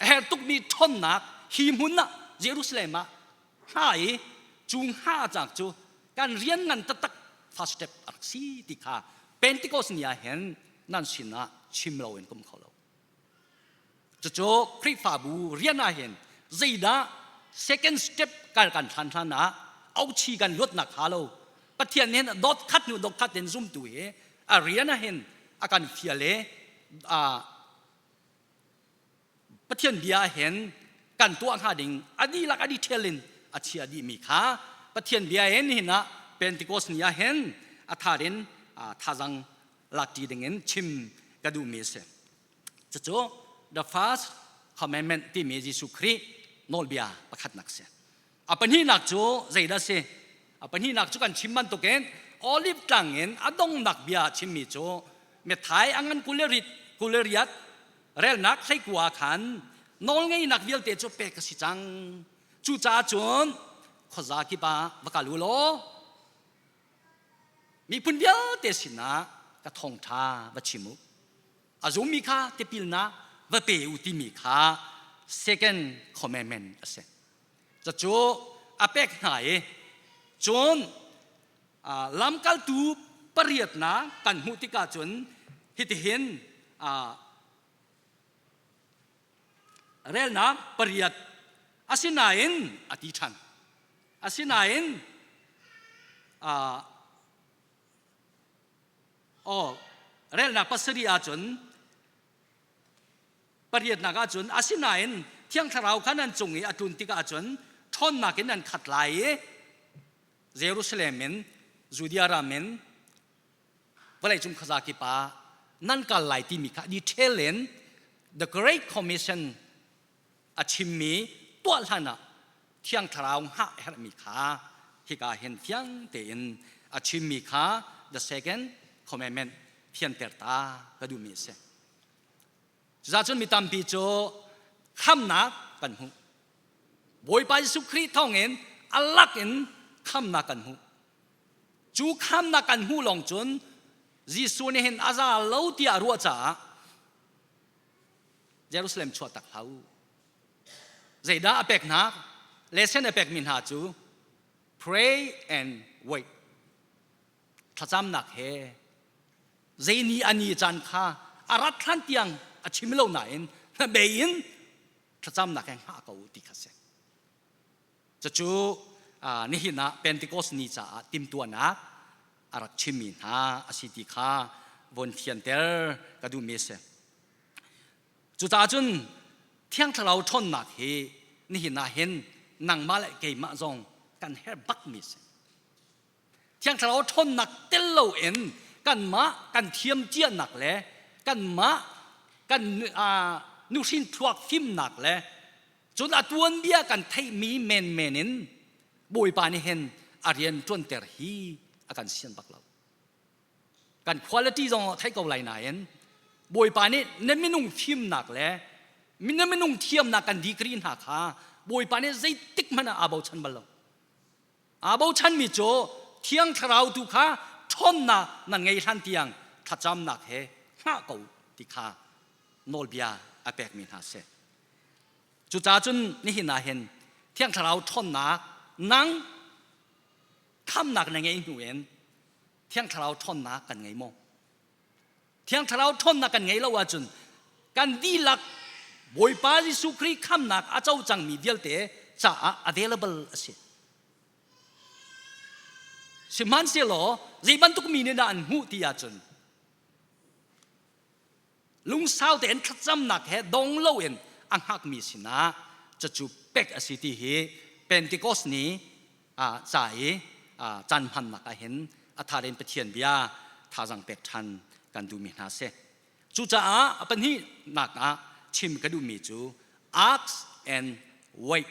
A herh tukmi ṭhawnnak hi hmun ah Jerusalem ah hna i cu hnga cak cu kan rian ngan taktak first step a rak si ti kha Pentecost ni ah hin nan sinah chim loin ka um kho lo. Cucu Khrihfabu rian ah hin zeidah second step kal kan hlan hlan ah auchi kan luatnak hnga lo Pathian nih dot khat hnu dot khat in zumtu hi a rian ah hin a kan fial i Pathian bia ah hin kan tuah hnga ding a dihlak a detail in a chia dihmi kha Pathian bia in nihin ah Pentecost ni ah hin a thar in thazang lakṭi ding in chim ka duhmi a si. Cucu the first commandment timi Jesuh Khrih nawlbia pakhatnak a si. A pahnihnak cu zeidah a si? A pahnihnak cu kan chim bantukin olive tlang in a dongnak bia chimmi cu Matthai a ngan 20 28 relnak hleikua khan nawlngeihnak vialte cu pek a si cang. Cucaah cun khuaza kip ah va kal u law miphun vialte sinah ka thawngṭha va chim u. A zummi kha tipilnak va pe u timi kha second commandment a si. Cucu a pek hna i cun lamkaltu pariatnak kan hmuh tikah cun hitihin relnak pariat asinain a ti ṭhan. Asinain aw relnak pasarih ahcun Pariatnak ahcun asinain Thiang Thlarau kha nan cung i a tlun tikah cun ṭhawnnak in nan khat lai i Jerusalem in Judea ram in vawleicung khuaza kip ah nan kal lai timi kha detail in the Great Commission a chimmi tuah hlan ah Thiang Thlarau hngah a herhmi kha hika hin fiang tein a chimmi kha the second commandment fianter ta ka duhmi a si. Cucaah cun mi tampi cu khamnak kan hmuh. Bawipa Jesuh Khrih thawngin a lak in khamnak kan hmuh. Cu khamnak kan hmuh lawng cun Jesuh nih hin a za lo tiah a ruah caah Jerusalem chuah tak hlah u. Zeidah a pek hna? Lesson a pekmi hna cu pray and wait. Thlacamnak he zei ni a ni caan kha a rat hlan tiang a chim lo nain hnabei in thlacamnak he hngah ko ti kha si. Cucu nihin ah Pentecost ni caah timtuahnak a rak chimmi hna a si ti kha von fianter ka duhmi a si. Cucaah cun Thiang Thlarau ṭhawnnak hi nihin ah hin nangmah le keimah zong kan herh bakmi a si. Thiang Thlarau ṭhawnnak tel loin kanmah kan thiam cianak le kanmah kan nuhrin thluak fimnak le cun a tuanbia kan theihmi menmen in Bawipa nih hin a rian ṭuanter hi a kan sian bak lo. Kan quality zong theih ko lai nain Bawipa nih na minung fimnak le na minung thiamnak kan degree hna kha Bawipa nih zeitik hmanh ah aa bochan bal lo. Aa bochanmi cu Thiang Thlarau tu kha ṭhawnnak nan ngei hlan tiang thlacamnak he hngah ko ti kha nawlbia a pekmi hna si. Cucaah cun nihin ah hin Thiang Thlarau ṭhawnnak nang khamnak na ngei hnu in Thiang Thlarau ṭhawnnak kan ngei maw? Thiang Thlarau ṭhawnnak kan ngeih lo ahcun kan dihlak Bawipa Jesuh Khrih khamnak a co cangmi vialte caah available a si. Sihmanhsehlaw zei bantuk mi nih dah an hmuh ti ahcun lungsau tein thlacamnak he dong loin a hngakmi sinah cucu pek a si ti hi Pentecost ni ca i caan hmannak ah hin a thar in Pathian bia thazang pek ṭhan kan duhmi hna si. Cucaah a pahnihnak ah chim ka duhmi cu Ask and wait.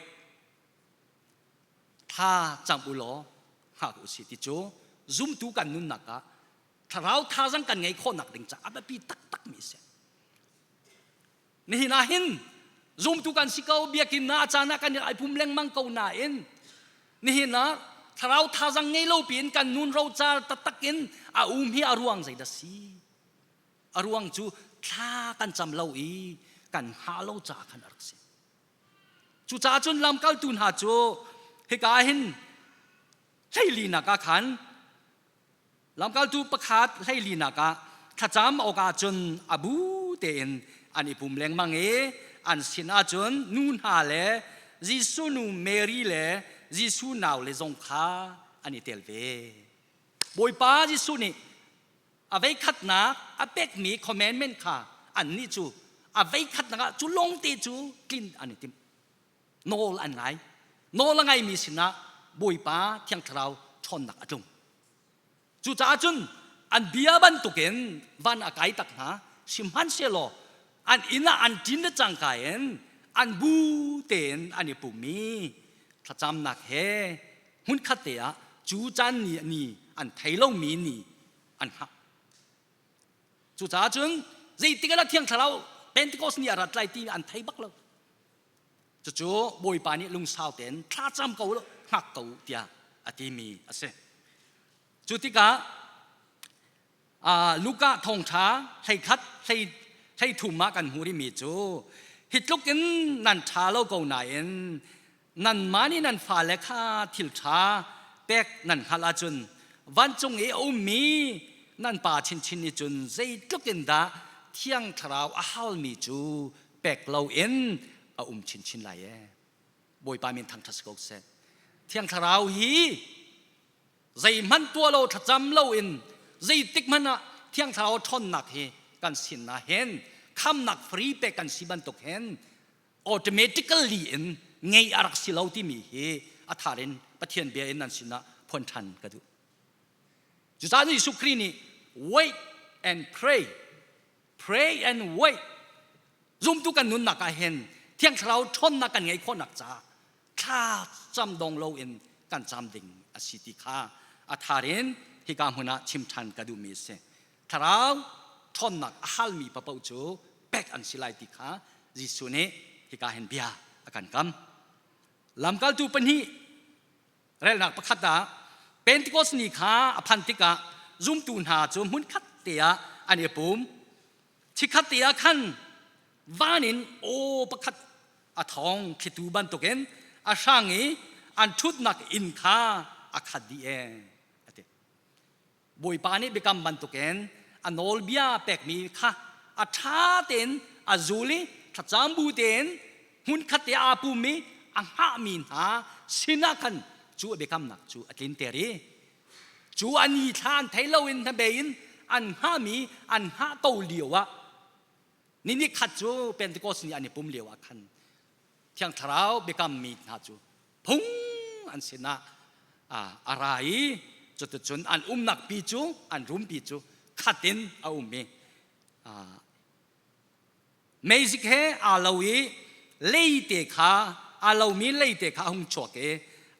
Thla cam u law hngak u si ti cu zumtu kan nunnak ah thlarau thazang kan ngei khawhnak ding caah a biapi taktak mi a si. Nihin ah hin zumtu kan si ko biakinn ah a caan ah kan i pum lengmang ko nain nihin ah thlarau thazang ngei lo piin kan nun rocar taktak in a um hi a ruang zeidah si? A ruang cu thla kan cam lo i kan hngah lo caah khan a rak si. Cucaah cun lamkaltu hna cu hika ah hin hleilinak ah khan lamkaltu pakhat hleilinak ah thlacam awkah cun a bu tein an i pum lengmang i an sin ahcun nu hna le Jesuh nu Mary le Jesuh nau le zong kha an i tel ve. Bawipa Jesuh nih a veikhatnak a pekmi commandment kha annih cu a veikhatnak ah cu lawngte cu tlin an i tim. Nawl an ngai. Nawl a ngaimi sinah Bawipa Thiang Thlarau ṭhawnnak a tlung. Cucaah cun an bia bantukin van a kai tak hna. Sihmanhsehlaw an inn ah an ṭin le cangka in an bu tein an i pum i thlacamnak he hmunkhat te ah cu caan ni ni an thei lomi ni an hngah. Cucaah cun zeitik ah Thiang Thlarau Pentecost ni a rat lai ti an thei bak lo. Cucu Bawipa nih lungsau tein thlacam ko law hngak ko tiah a timi a si. Cu tikah Luka thawngṭha 13 hlei thum ah kan hmuh rihmi cu hi tluk in nan ṭha lo ko nain nanmah nih nan fale kha thil ṭha pek nan hngalh ahcun vancung i a ummi nan pa chinchin nih cun zeitluk in dah Thiang Thlarau a halmi cu pek loin a um chinchin lai ee. Bawipa min thangṭhat si ko seh. Thiang Thlarau hi zeihmanh tuah lo thlacam loin zeitik hmanh ah Thiang Thlarau ṭhawnnak hi kan sin ah hin khamnak free pek kan si bantuk hin automatically in ngei a rak si lo timi hi a thar in Pathian bia in nan sinah phuan ṭhan ka duh. Cucaah Jesuh Khrih nih wait and pray, pray and wait. Zumtu kan nunnak ah hin Thiang Thlarau ṭhawnnak kan ngeih khawhnak caah thla cam dong loin kan cam ding a si ti kha a thar in hika hmun ah chim ṭhan ka duhmi a si. Thlarau ṭhawnnak a halmi paoh cu pek an si lai ti kha Jesuh nih hika hin bia a kan kam. Lamkaltu pahnih relnak pakhat ah Pentecost ni kha a phan tikah zumtu hna cu hmunkhat te ah an i pum. Chikkhat te ah khan van in aw pakhat a thawng thlitu bantukin a hrang i an ṭhutnak inn kha a khat dih ee a ti. Bawipa nih biakam bantukin a nawlbia pekmi kha a ṭha tein a zul i thlacam bu tein hmunkhat te aa pum i a hngahmi hna sinah khan cu a biakamnak cu a tlinter i cu a ni thla an thei loin hnabei in an hngahmi an hngah ko lio ah ni ni khat cu Pentecost ni an i pum lio ah khan Thiang Thlarau biakammi hna cu phung an sinah a ra i cuticun an umnak pi cu an rumpi cu khat in a um i meizik he aa lo i leite kha aa lomi leite kha a hung chuak i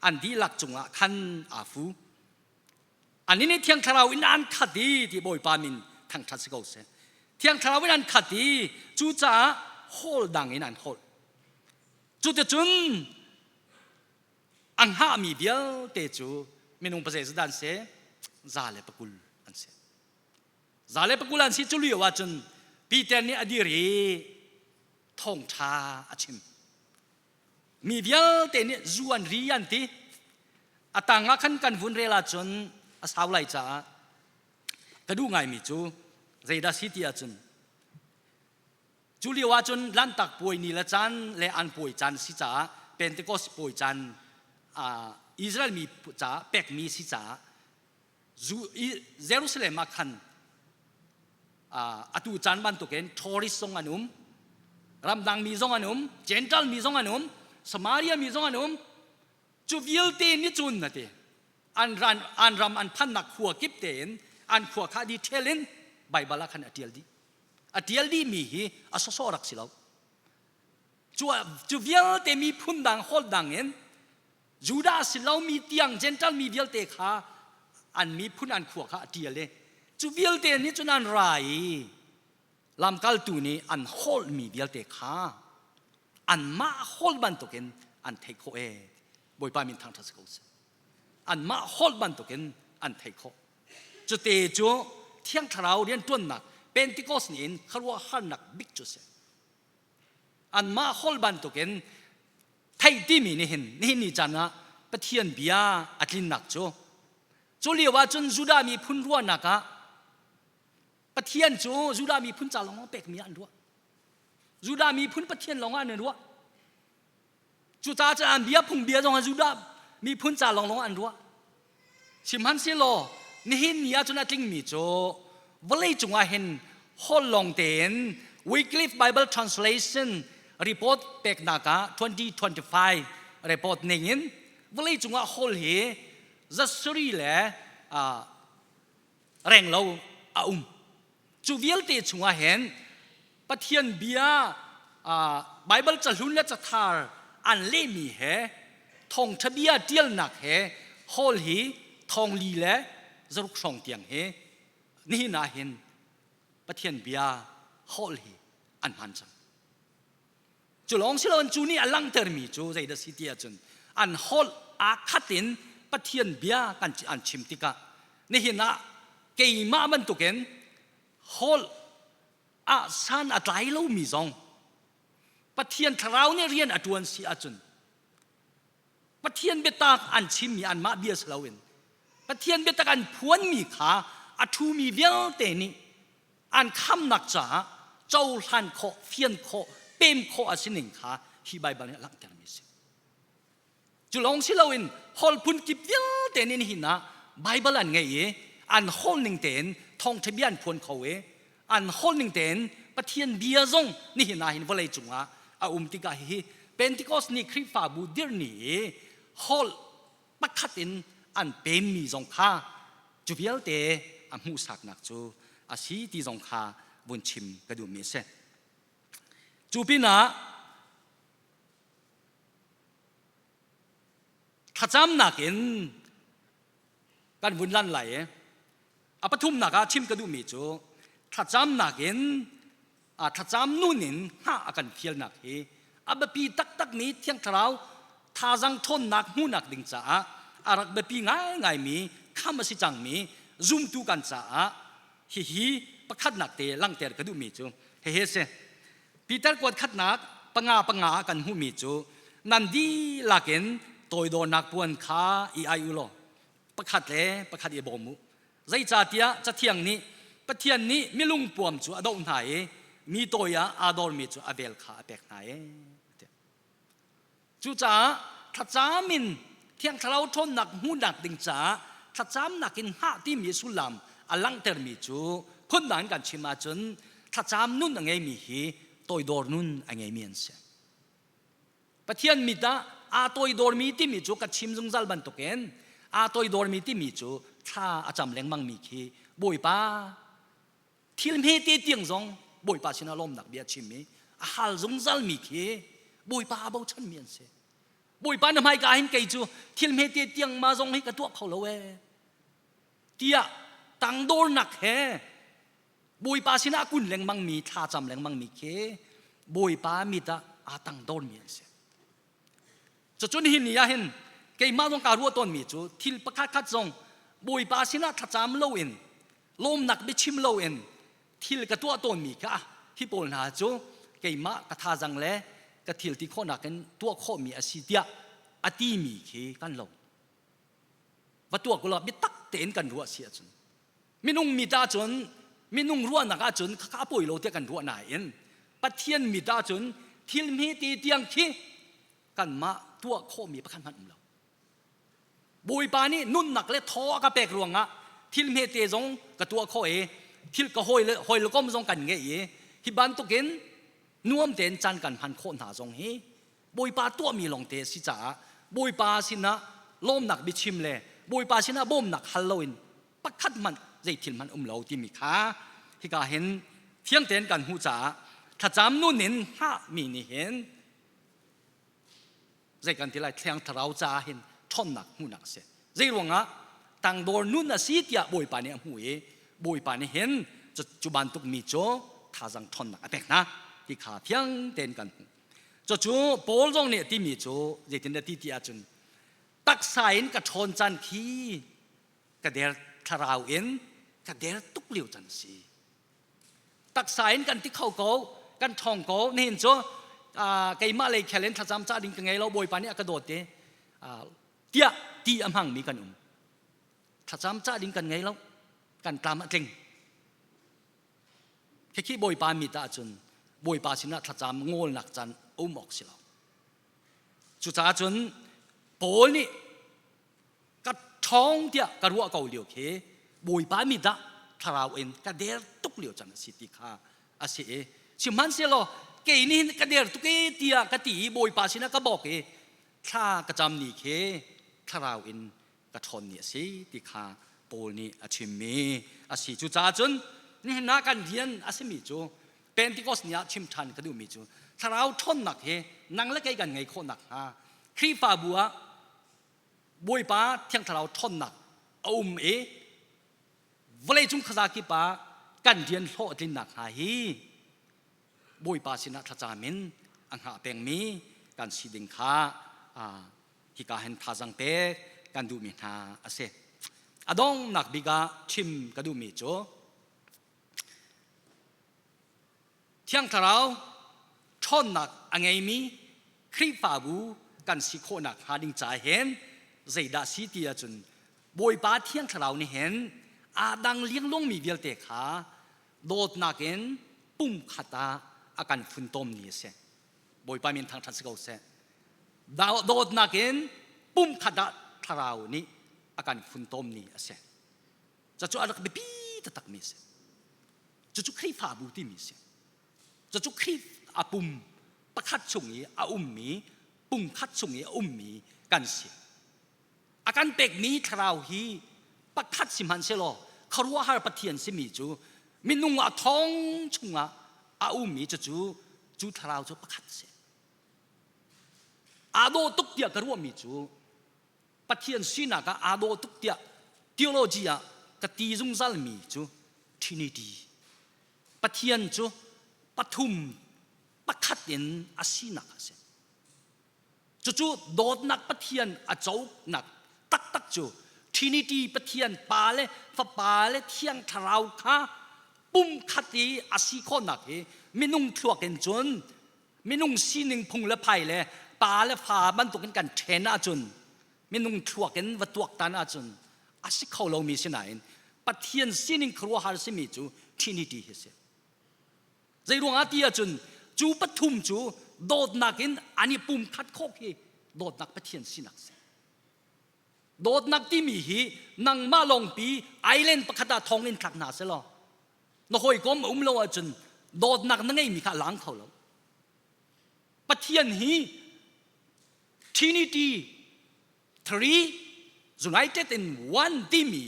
an dihlak cungah khan aa fu. Annih nih Thiang Thlarau in an khat i ti Bawipa min thangṭhat si ko seh. Thiang Thlarau in an khat i cucaah hawl dang in an holh. Cuticun a hngahmi vialte cu minung pazeizat an si? 120 an si. 120 an si cu lio ahcun Peter nih a dir i thawngṭha a chim. Mi vialte nih zu an ri an ti. A tang ah khan kan vun rel ahcun a sau lai caah ka duh ngaimi cu zeidah si ti ahcun cu lio ahcun Lanhtak puai ni le caan le an puai caan si caah Pentecost puai caan Israel mi caah pekmi si caah Jerusalem ah khan atu caan bantukin tourist zong an um, ramdang mi zong an um, Gentile mi zong an um, Samaria mi zong an um. Cu vialte nih cun na ti an ran an ram an phannak khua kip tein an khua kha detail in Baibal ah khan a tial dih. A tial dih mi hi a sawsawh rak si lo. Cu vialte miphun dang holh dang in Judah si lomi tiang Gentile mi vialte kha an miphun an khua kha a ṭial i cu vialte nih cun an ra i lamkaltu nih an holhmi vialte kha anmah holh bantukin an theih khawh ee. Bawipa min thangṭhat si ko seh. Anmah holh bantukin an theih khawh. Cute cu Thiang Thlarau rianṭuannak Pentecost nih in khuaruahharnak bik cu a si. Anmah holh bantukin theih timi nih hin nihin ni caan ah Pathian bia a tlinnak cu cu lio ah cun Judah miphun ruahnak ah Pathian cu Judah miphun ca lawng pekmi ah an ruah. Judah miphun Pathian lawng ah an ruah. Cucaah cun an bia phung bia zong ah Judah miphun ca lawnglawng an ruah. Sihmanhsehlaw nihin ni ah cun a tlingmi cu vawlei cungah hin holh lawng tein Wycliffe Bible Translation report peknak ah 2025 report ning in vawlei cungah holh hi zasuri le renglo a um. Cu vialte chungah hin Pathian bia Baibal cahlun le cathar an lehmi he thawngṭha bia ṭialnak he hawl hi thawngli le zaruk hrawng tiang hi nihin ah hin Pathian bia hawl hi an hman cang. Cu lawng si loin cu nih a langhtermi cu zeidah si ti ahcun an holh aa khat in Pathian bia kan an chim tikah nihin ah keimah bantukin holh ah san a tlai lomi zong Pathian thlarau nih rian a ṭuan si ahcun Pathian biatak an chimmi anmah bia si loin Pathian biatak an phuanmi kha a ṭhumi vialte nih an khamnak caah cohlan khawh, fian khawh, pem khawh a si ning kha hi Baibal nih a langhtermi a si. Cu lawng si loin holh phun kip vialte nih nihin ah Baibal an ngei i an holh ning tein thawngṭha bia an phuan kho i an holh ning tein Pathian bia zong nihin ah hin vawlei cungah a um tikah hihi Pentecost ni Khrihfabu dirh ni i holh pakhat in an pemmi zong kha cu vialte a hmuhsaknak cu a si ti zong kha vun chim ka duhmi a si. Cu pinah thlacamnak in kan vun lan lai i a pathumnak ah chim ka duhmi cu thlacamnak in thlacam nun in hngah a kan fialnak hi a biapi taktakmi Thiang Thlarau thazang ṭhawnnak hmuhnak ding caah a rak biapi ngaingaimi kham a si cangmi zumtu kan caah hihi pakhatnak te langhter ka duhmi cu hihi a si. Peter kuat khatnak panga panga ah kan hmuhmi cu nan dihlak in toidornak puan kha i ai u law pakhat le pakhat i bawm u. Zeicahtiah Cathiang nih Pathian nih milungpuam cu a doh hna i mi tawi ah aa dormi cu a vel kha a pek hna i. Cucaah thlacam in Thiang Thlarau ṭhawnnak hmuhnak ding caah thlacamnak in hngah timi sullam a langhtermi cu phundang in kan chim ahcun thlacam nun a ngeimi hi toidor nun a ngeimi an si. Pathian mit ah aa toidormi timi cu ka chim zungzal bantukin aa toidormi timi cu thla a cam lengmangmi khi Bawipa thil hmete tiang zong Bawipa sinah lawmnak bia chim i a hal zungzalmi khi Bawipa a bochanmi an si. Bawipa na hmaika hin kei cu thil hmete tiang ma zong hi ka tuah kho lo ee tiah tangdornak he Bawipa sinah kun lengmangmi thlacam lengmangmi khi Bawipa mit ah aa tangdormi an si. Cucun hi ni ah hin keimah zong kaa ruah tawnmi cu thil pakhat khat zong Bawipa sinah thlacam loin lawmnak biachim loin thil ka tuah tawnmi kha hi pawl hna cu keimah ka thazang le ka thil ti khawhnak in tuah khawhmi a si tiah a timi khi kan lo. Va tuah kulaw biatak tein kan ruah si ahcun minung mit ahcun minung ruahnak ahcun khakha a pawi lo tiah kan ruah nain Pathian mit ahcun thil hmete tiang khi kanmah tuah khawhmi pakhat hmanh um lo. Bawipa nih nunnak le thaw a ka pek ruangah thil hmete zong ka tuah khawh i thil ka hawi le hawi le kom zong kan ngeih i hi bantukin nuam tein caan kan hman khawh hna zong hi Bawipa tuahmi lawngte a si caah Bawipa sinah lawmnak biachim le Bawipa sinah bawmnak hal loin pakhat hmanh zei thil hmanh um lo timi kha hika hin fiang tein kan hmuh caah thlacam nun in hngahmi nih hin. Zei kan ti lai Thiang Thlarau caah hin ṭhawnnak hmuhnak a si. Zei ruangah tangdor nun a si tiah Bawipa nih a hmuh i Bawipa nih hin cu bantuk mi cu thazang ṭhawnnak a pek hna ti kha fiang tein kan hmuh. Cucu Paul zong nih a timi cu zeitindah ti ti ahcun taksa in ka ṭhawn caan khi ka der thlarau in ka der tuk lio can a si. Taksa in kan ti kho ko, kan ṭhawng ko. Nihin cu keimah lei khel in thlacam cah ding ka ngei lo, Bawipa nih a ka dawt i tiah ti a hmangmi kan um. Thlacam cah ding kan ngei lo, kan tlam a tling. Khikhi Bawipa mit ahcun Bawipa sinah thlacam ngawlnak caan um awk si lo. Cucaah cun Paul nih ka ṭhawng tiah ka ruah ko lio khi Bawipa mit ah thlarau in ka der tuk lio cang a si ti kha a si i sihmanhsehlaw kei nih hin ka der tuk e tiah ka ti i Bawipa sinah ka bawk i thla ka cam ni khi thlarau in ka ṭhawn ni a si ti kha Paul nih a chimmi a si. Cucaah cun nihin ah kan rian a simi cu Pentecost ni ah chim ṭhan ka duhmi cu thlarau ṭhawnnak hi nang le kei kan ngei khawh nakhnga Khrihfabu ah Bawipa Thiang Thlarau ṭhawnnak a um i vawleicung khuaza kip ah kan rian hlawhtlinnak hnga hi Bawipa sinah thlacam in a hngah pengmi kan si ding kha hika hin thazang pek kan duhmi hna a si. A donghnak bik ah chim ka duhmi cu Thiang Thlarau ṭhawnnak a ngeimi Khrihfabu kan si khawhnak hnga ding ca hin zeidah si ti ahcun Bawipa Thiang Thlarau nih hin aa dang lianglungmi vialte kha dawtnak in pumkhat ah a kan funtom ni a si. Bawipa min thangṭhat si ko seh. Dawtnak in pumkhat ah Thlarau nih a kan funtom ni a si. Cucu a rak biapi taktakmi a si. Cucu Khrihfabu timi a si. Cucu Khrih a pum pakhat chung i a ummi pumkhat chung i a ummi kan si. A kan pekmi thlarau hi pakhat si hmanhsehlaw khuaruahhar Pathian simi cu minung a thong chungah a ummi cucu cu thlarau cu pakhat a si. Aa dawh tuk tiah ka ruahmi cu Pathian sinak ah aa dawh tuk tiah theology ah ka ti zungzalmi cu Trinity. Pathian cu pathum pakhat in a sinak a si. Cucu dawtnak Pathian a conak taktak cu Trinity Pathian Pa le Fapa le Thiang Thlarau kha pumkhat i a si khawhnak hi minung thluak in cun minung sining phung le phai le pa le fa bantukin kan ṭhen ahcun minung thluak in va tuaktan ahcun a si kho lomi si nain Pathian sining khuaruahhar simi cu Trinity hi si. Zei ruangah ti ahcun cu pathum cu dawtnak in an i pumkhat khawh khi dawtnak Pathian sinak si. Dawtnak timi hi nangmah lawngpi island pakhat ah thong in thlak hna selaw na hawikom a um lo ahcun dawtnak na ngeimi kha a lang kho lo. Pathian hi Trinity three united in one timi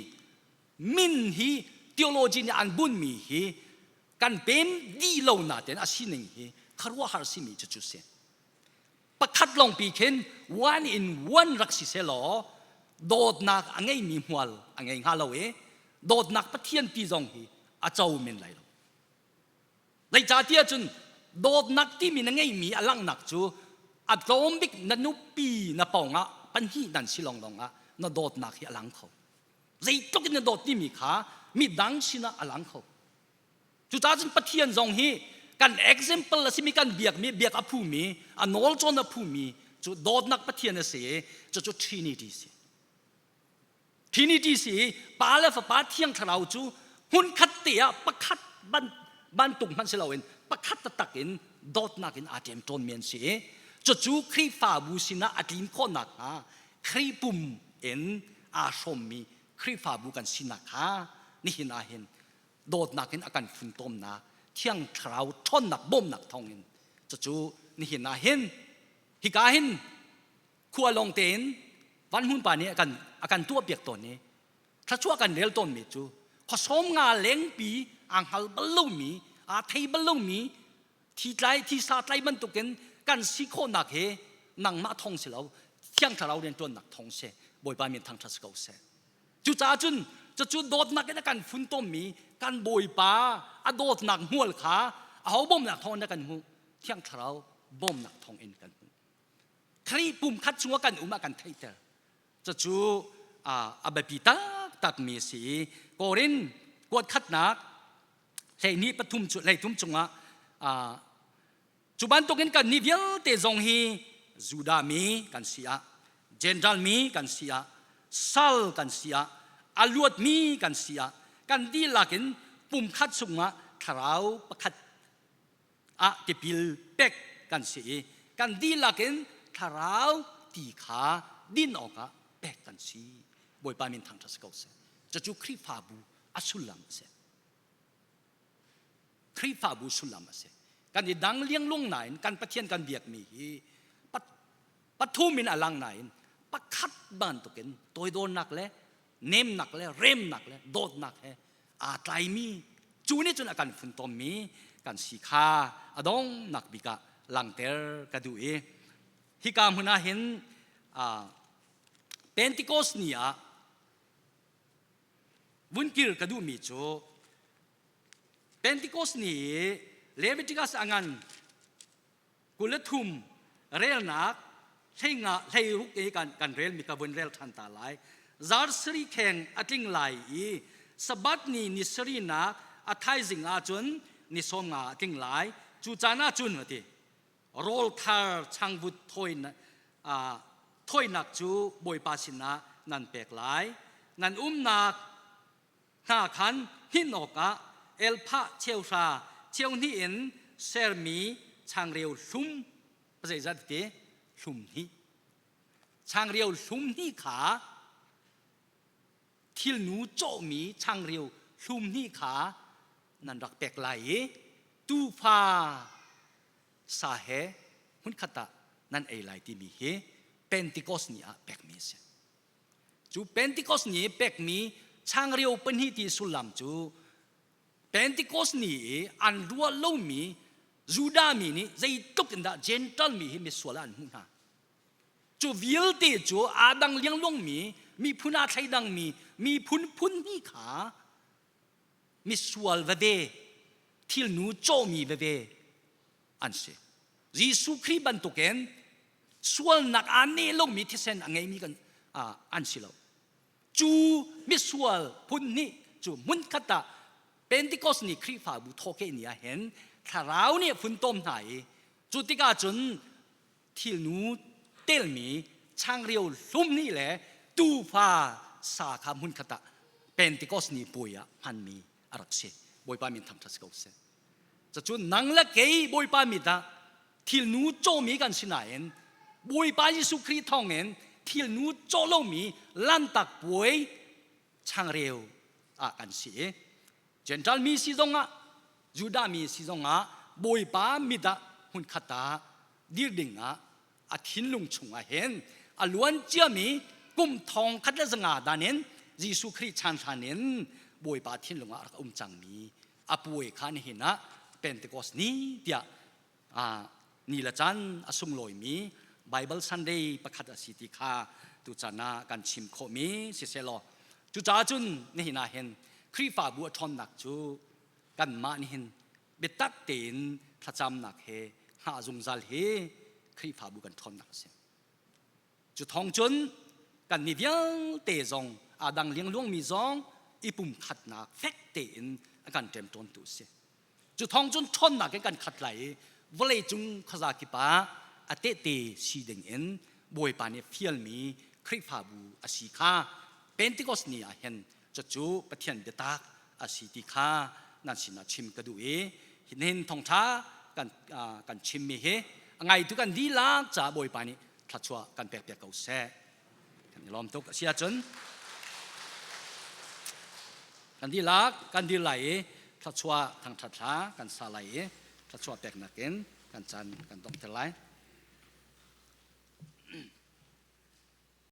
min hi theology nih an bunmi hi kan pem dih lo natein a sining hi khuaruahhar simi cu cu si. Pakhat lawngpi khin one in one rak si selaw dawtnak a ngeimi hmual a ngei hnga lo i dawtnak Pathian ti zong hi a co men lai lo. Zeicahtiah cun dawtnak timi na ngeimi a langhnak cu a tlawm bik na nupi na pawngah pahnih nan si lawnglawng ah na dawtnak hi a lang kho. Zeitluk in na dawt timi kha midang sinah a lang kho. Cucaah cun Pathian zong hi kan example a simi kan biakmi biak a phumi a nawl cawn a phumi cu dawtnak Pathian a si i cucu Trinity si. Trinity si i Pa le Fapa Thiang Thlarau cu hmunkhat te ah pakhat ban, bantuk hmanh si loin pakhat taktak in dawtnak in aa ṭem ṭawnmi an si i cucu Khrihfabu sinah a tlin khawh nakhnga Khrih pum in aa hrawmmi Khrihfabu kan sinak kha nihin ah hin dawtnak in a kan funtomnak thiang thlarau ṭhawnnak bawmnak thawngin cucu nihin ah hin hika hin khua lawng tein van hmun pa nih a kan a kan tuahpiak tawn i thluachuah kan rel tawnmi cu khuasawm nga lengpi aa hngal bal lomi aa thei bal lomi thi tlai thi sa tlai bantukin kan si khawhnak hi. Nangmah thong si lo, Thiang Thlarau rianṭuannak thong si. Bawipa min thangṭhat si ko seh. Cucaah cun cucu dawtnak in a kan funtommi kan Bawipa a dawtnak hmual kha aho bawmnak thawng in dah kan hmuh? Thiang Thlarau bawmnak thawng in kan hmuh. Khrih pumkhat chungah kan um ah kan theihter. Cucu a biapi taktakmi a si i Korin kuat khatnak 12 pathum cu 13 chungah Cu bantukin kannih vialte zong hi Judah mi kan si ah, Gentile mi kan si ah, sal kan si ah, a luatmi kan si ah, kan dihlak in pumkhat chungah thlarau pakhat ah tipil pek kan si i kan dihlak in thlarau ti kha din awkah pek kan si. Bawipa min thangṭhat si ko seh. Cucu Khrihfabu a sullam a si. Khrihfabu sullam a si. Kan i dang lianglung nain kan Pathian kan biakmi hi pathum in a lang nain pakhat bantukin toidornak le nemnak le remnak le dawtnak he aa tlaimi cu nih cun a kan funtommi kan si kha a donghnak bik ah langter ka duh i hika hmun ah hin Pentecost ni ah vun kir ka duhmi cu Pentecost ni i Leviticus a ngan 23 relnak hleinga hleiruk i kan, kan relmi ka vun rel ṭhan ta lai. Zar sari kheng a tling lai i Sabbath ni ni sarinak a thaizing ahcun ni sawm nga a tling lai. Cu caan ahcun a ti rawl thar changvut thawinak cu Bawipa sinah nan pek lai. Nan umnak hna khan hninh awkah elphah cheuhra cheuhnih in sermi changreu hlum zeizat ti hlum hnih changreu hlum hnih kha thilnu cawhmi changreu hlum hnih kha nan rak pek lai i tuufa sa he hmunkhat ah nan ei lai timi hi Pentecost ni ah pekmi a si. Cu Pentecost ni pekmi changreu pahnih ti sullam cu Pentecost ni i an ruah lomi Judah mi nih zeitluk in dah Gentile mi hi misual ah an hmuh hna. Cu vialte cu aa dang liangluangmi miphun aa thleidangmi miphun phun hnih kha misual veve thilnu cawmi veve an si. Jesuh Khrih bantukin sualnak aa neh lomi thisen a ngeimi kan an si lo. Cu misual phun hnih cu hmunkhat ah Pentecost ni Khrihfabu thawhkeh ni ah hin thlarau nih a funtom hna i cu tikah cun thilnu telmi changreu hlum nih le tuufa sa kha hmunkhat ah Pentecost ni puai ah hmanmi a rak si. Bawipa min thangṭhat si ko seh. Cucu nang le kei Bawipa mit ah thilnu cawmi kan si nain Bawipa Jesuh Khrih thawngin thilnu caw lomi lantak puai changreu ah kan si i Gentile mi si zongah Judah mi si zongah Bawipa mit ah hmunkhat ah dir ding ah a thinlung chungah hin a luan ciami kum thong khat le zanga dan in Jesuh Khrih chan hlan in Bawipa thinlung ah rak um cangmi a puai kha nihin ah Pentecost ni tiah ni le caan a sunglawimi Bible Sunday pakhat a si ti kha tuchan ah kan chim khawhmi siseh law cucaah cun nihin ah hin Khrihfabu a ṭhawnnak cu kanmah nihin biatak tein thlacamnak he hngah zungzal hi Khrihfabu kan ṭhawnnak a si. Cu thawng cun kan mi vialte zong aa dang liangluangmi zong i pumkhatnak fek tein a kan ṭemṭawntu a si. Cu thawng cun ṭhawnnak in kan khat lai i vawleicung khuaza kip ah a tehte si ding in Bawipa nih fialmi Khrihfabu a si kha Pentecost ni ah hin cucu Pathian biatak a si ti kha nan sinah chim ka duh i nihin thawngṭha kan kan chimmi hi a ngaitu kan dihlak caah Bawipa nih thluachuah kan pekpiak ko seh. Kan i lawm tuk. A si ahcun kan dihlak kan dir lai i thluachuah thangṭhat hla kan sa lai i thluachuah peknak in kan caan kan donghter lai.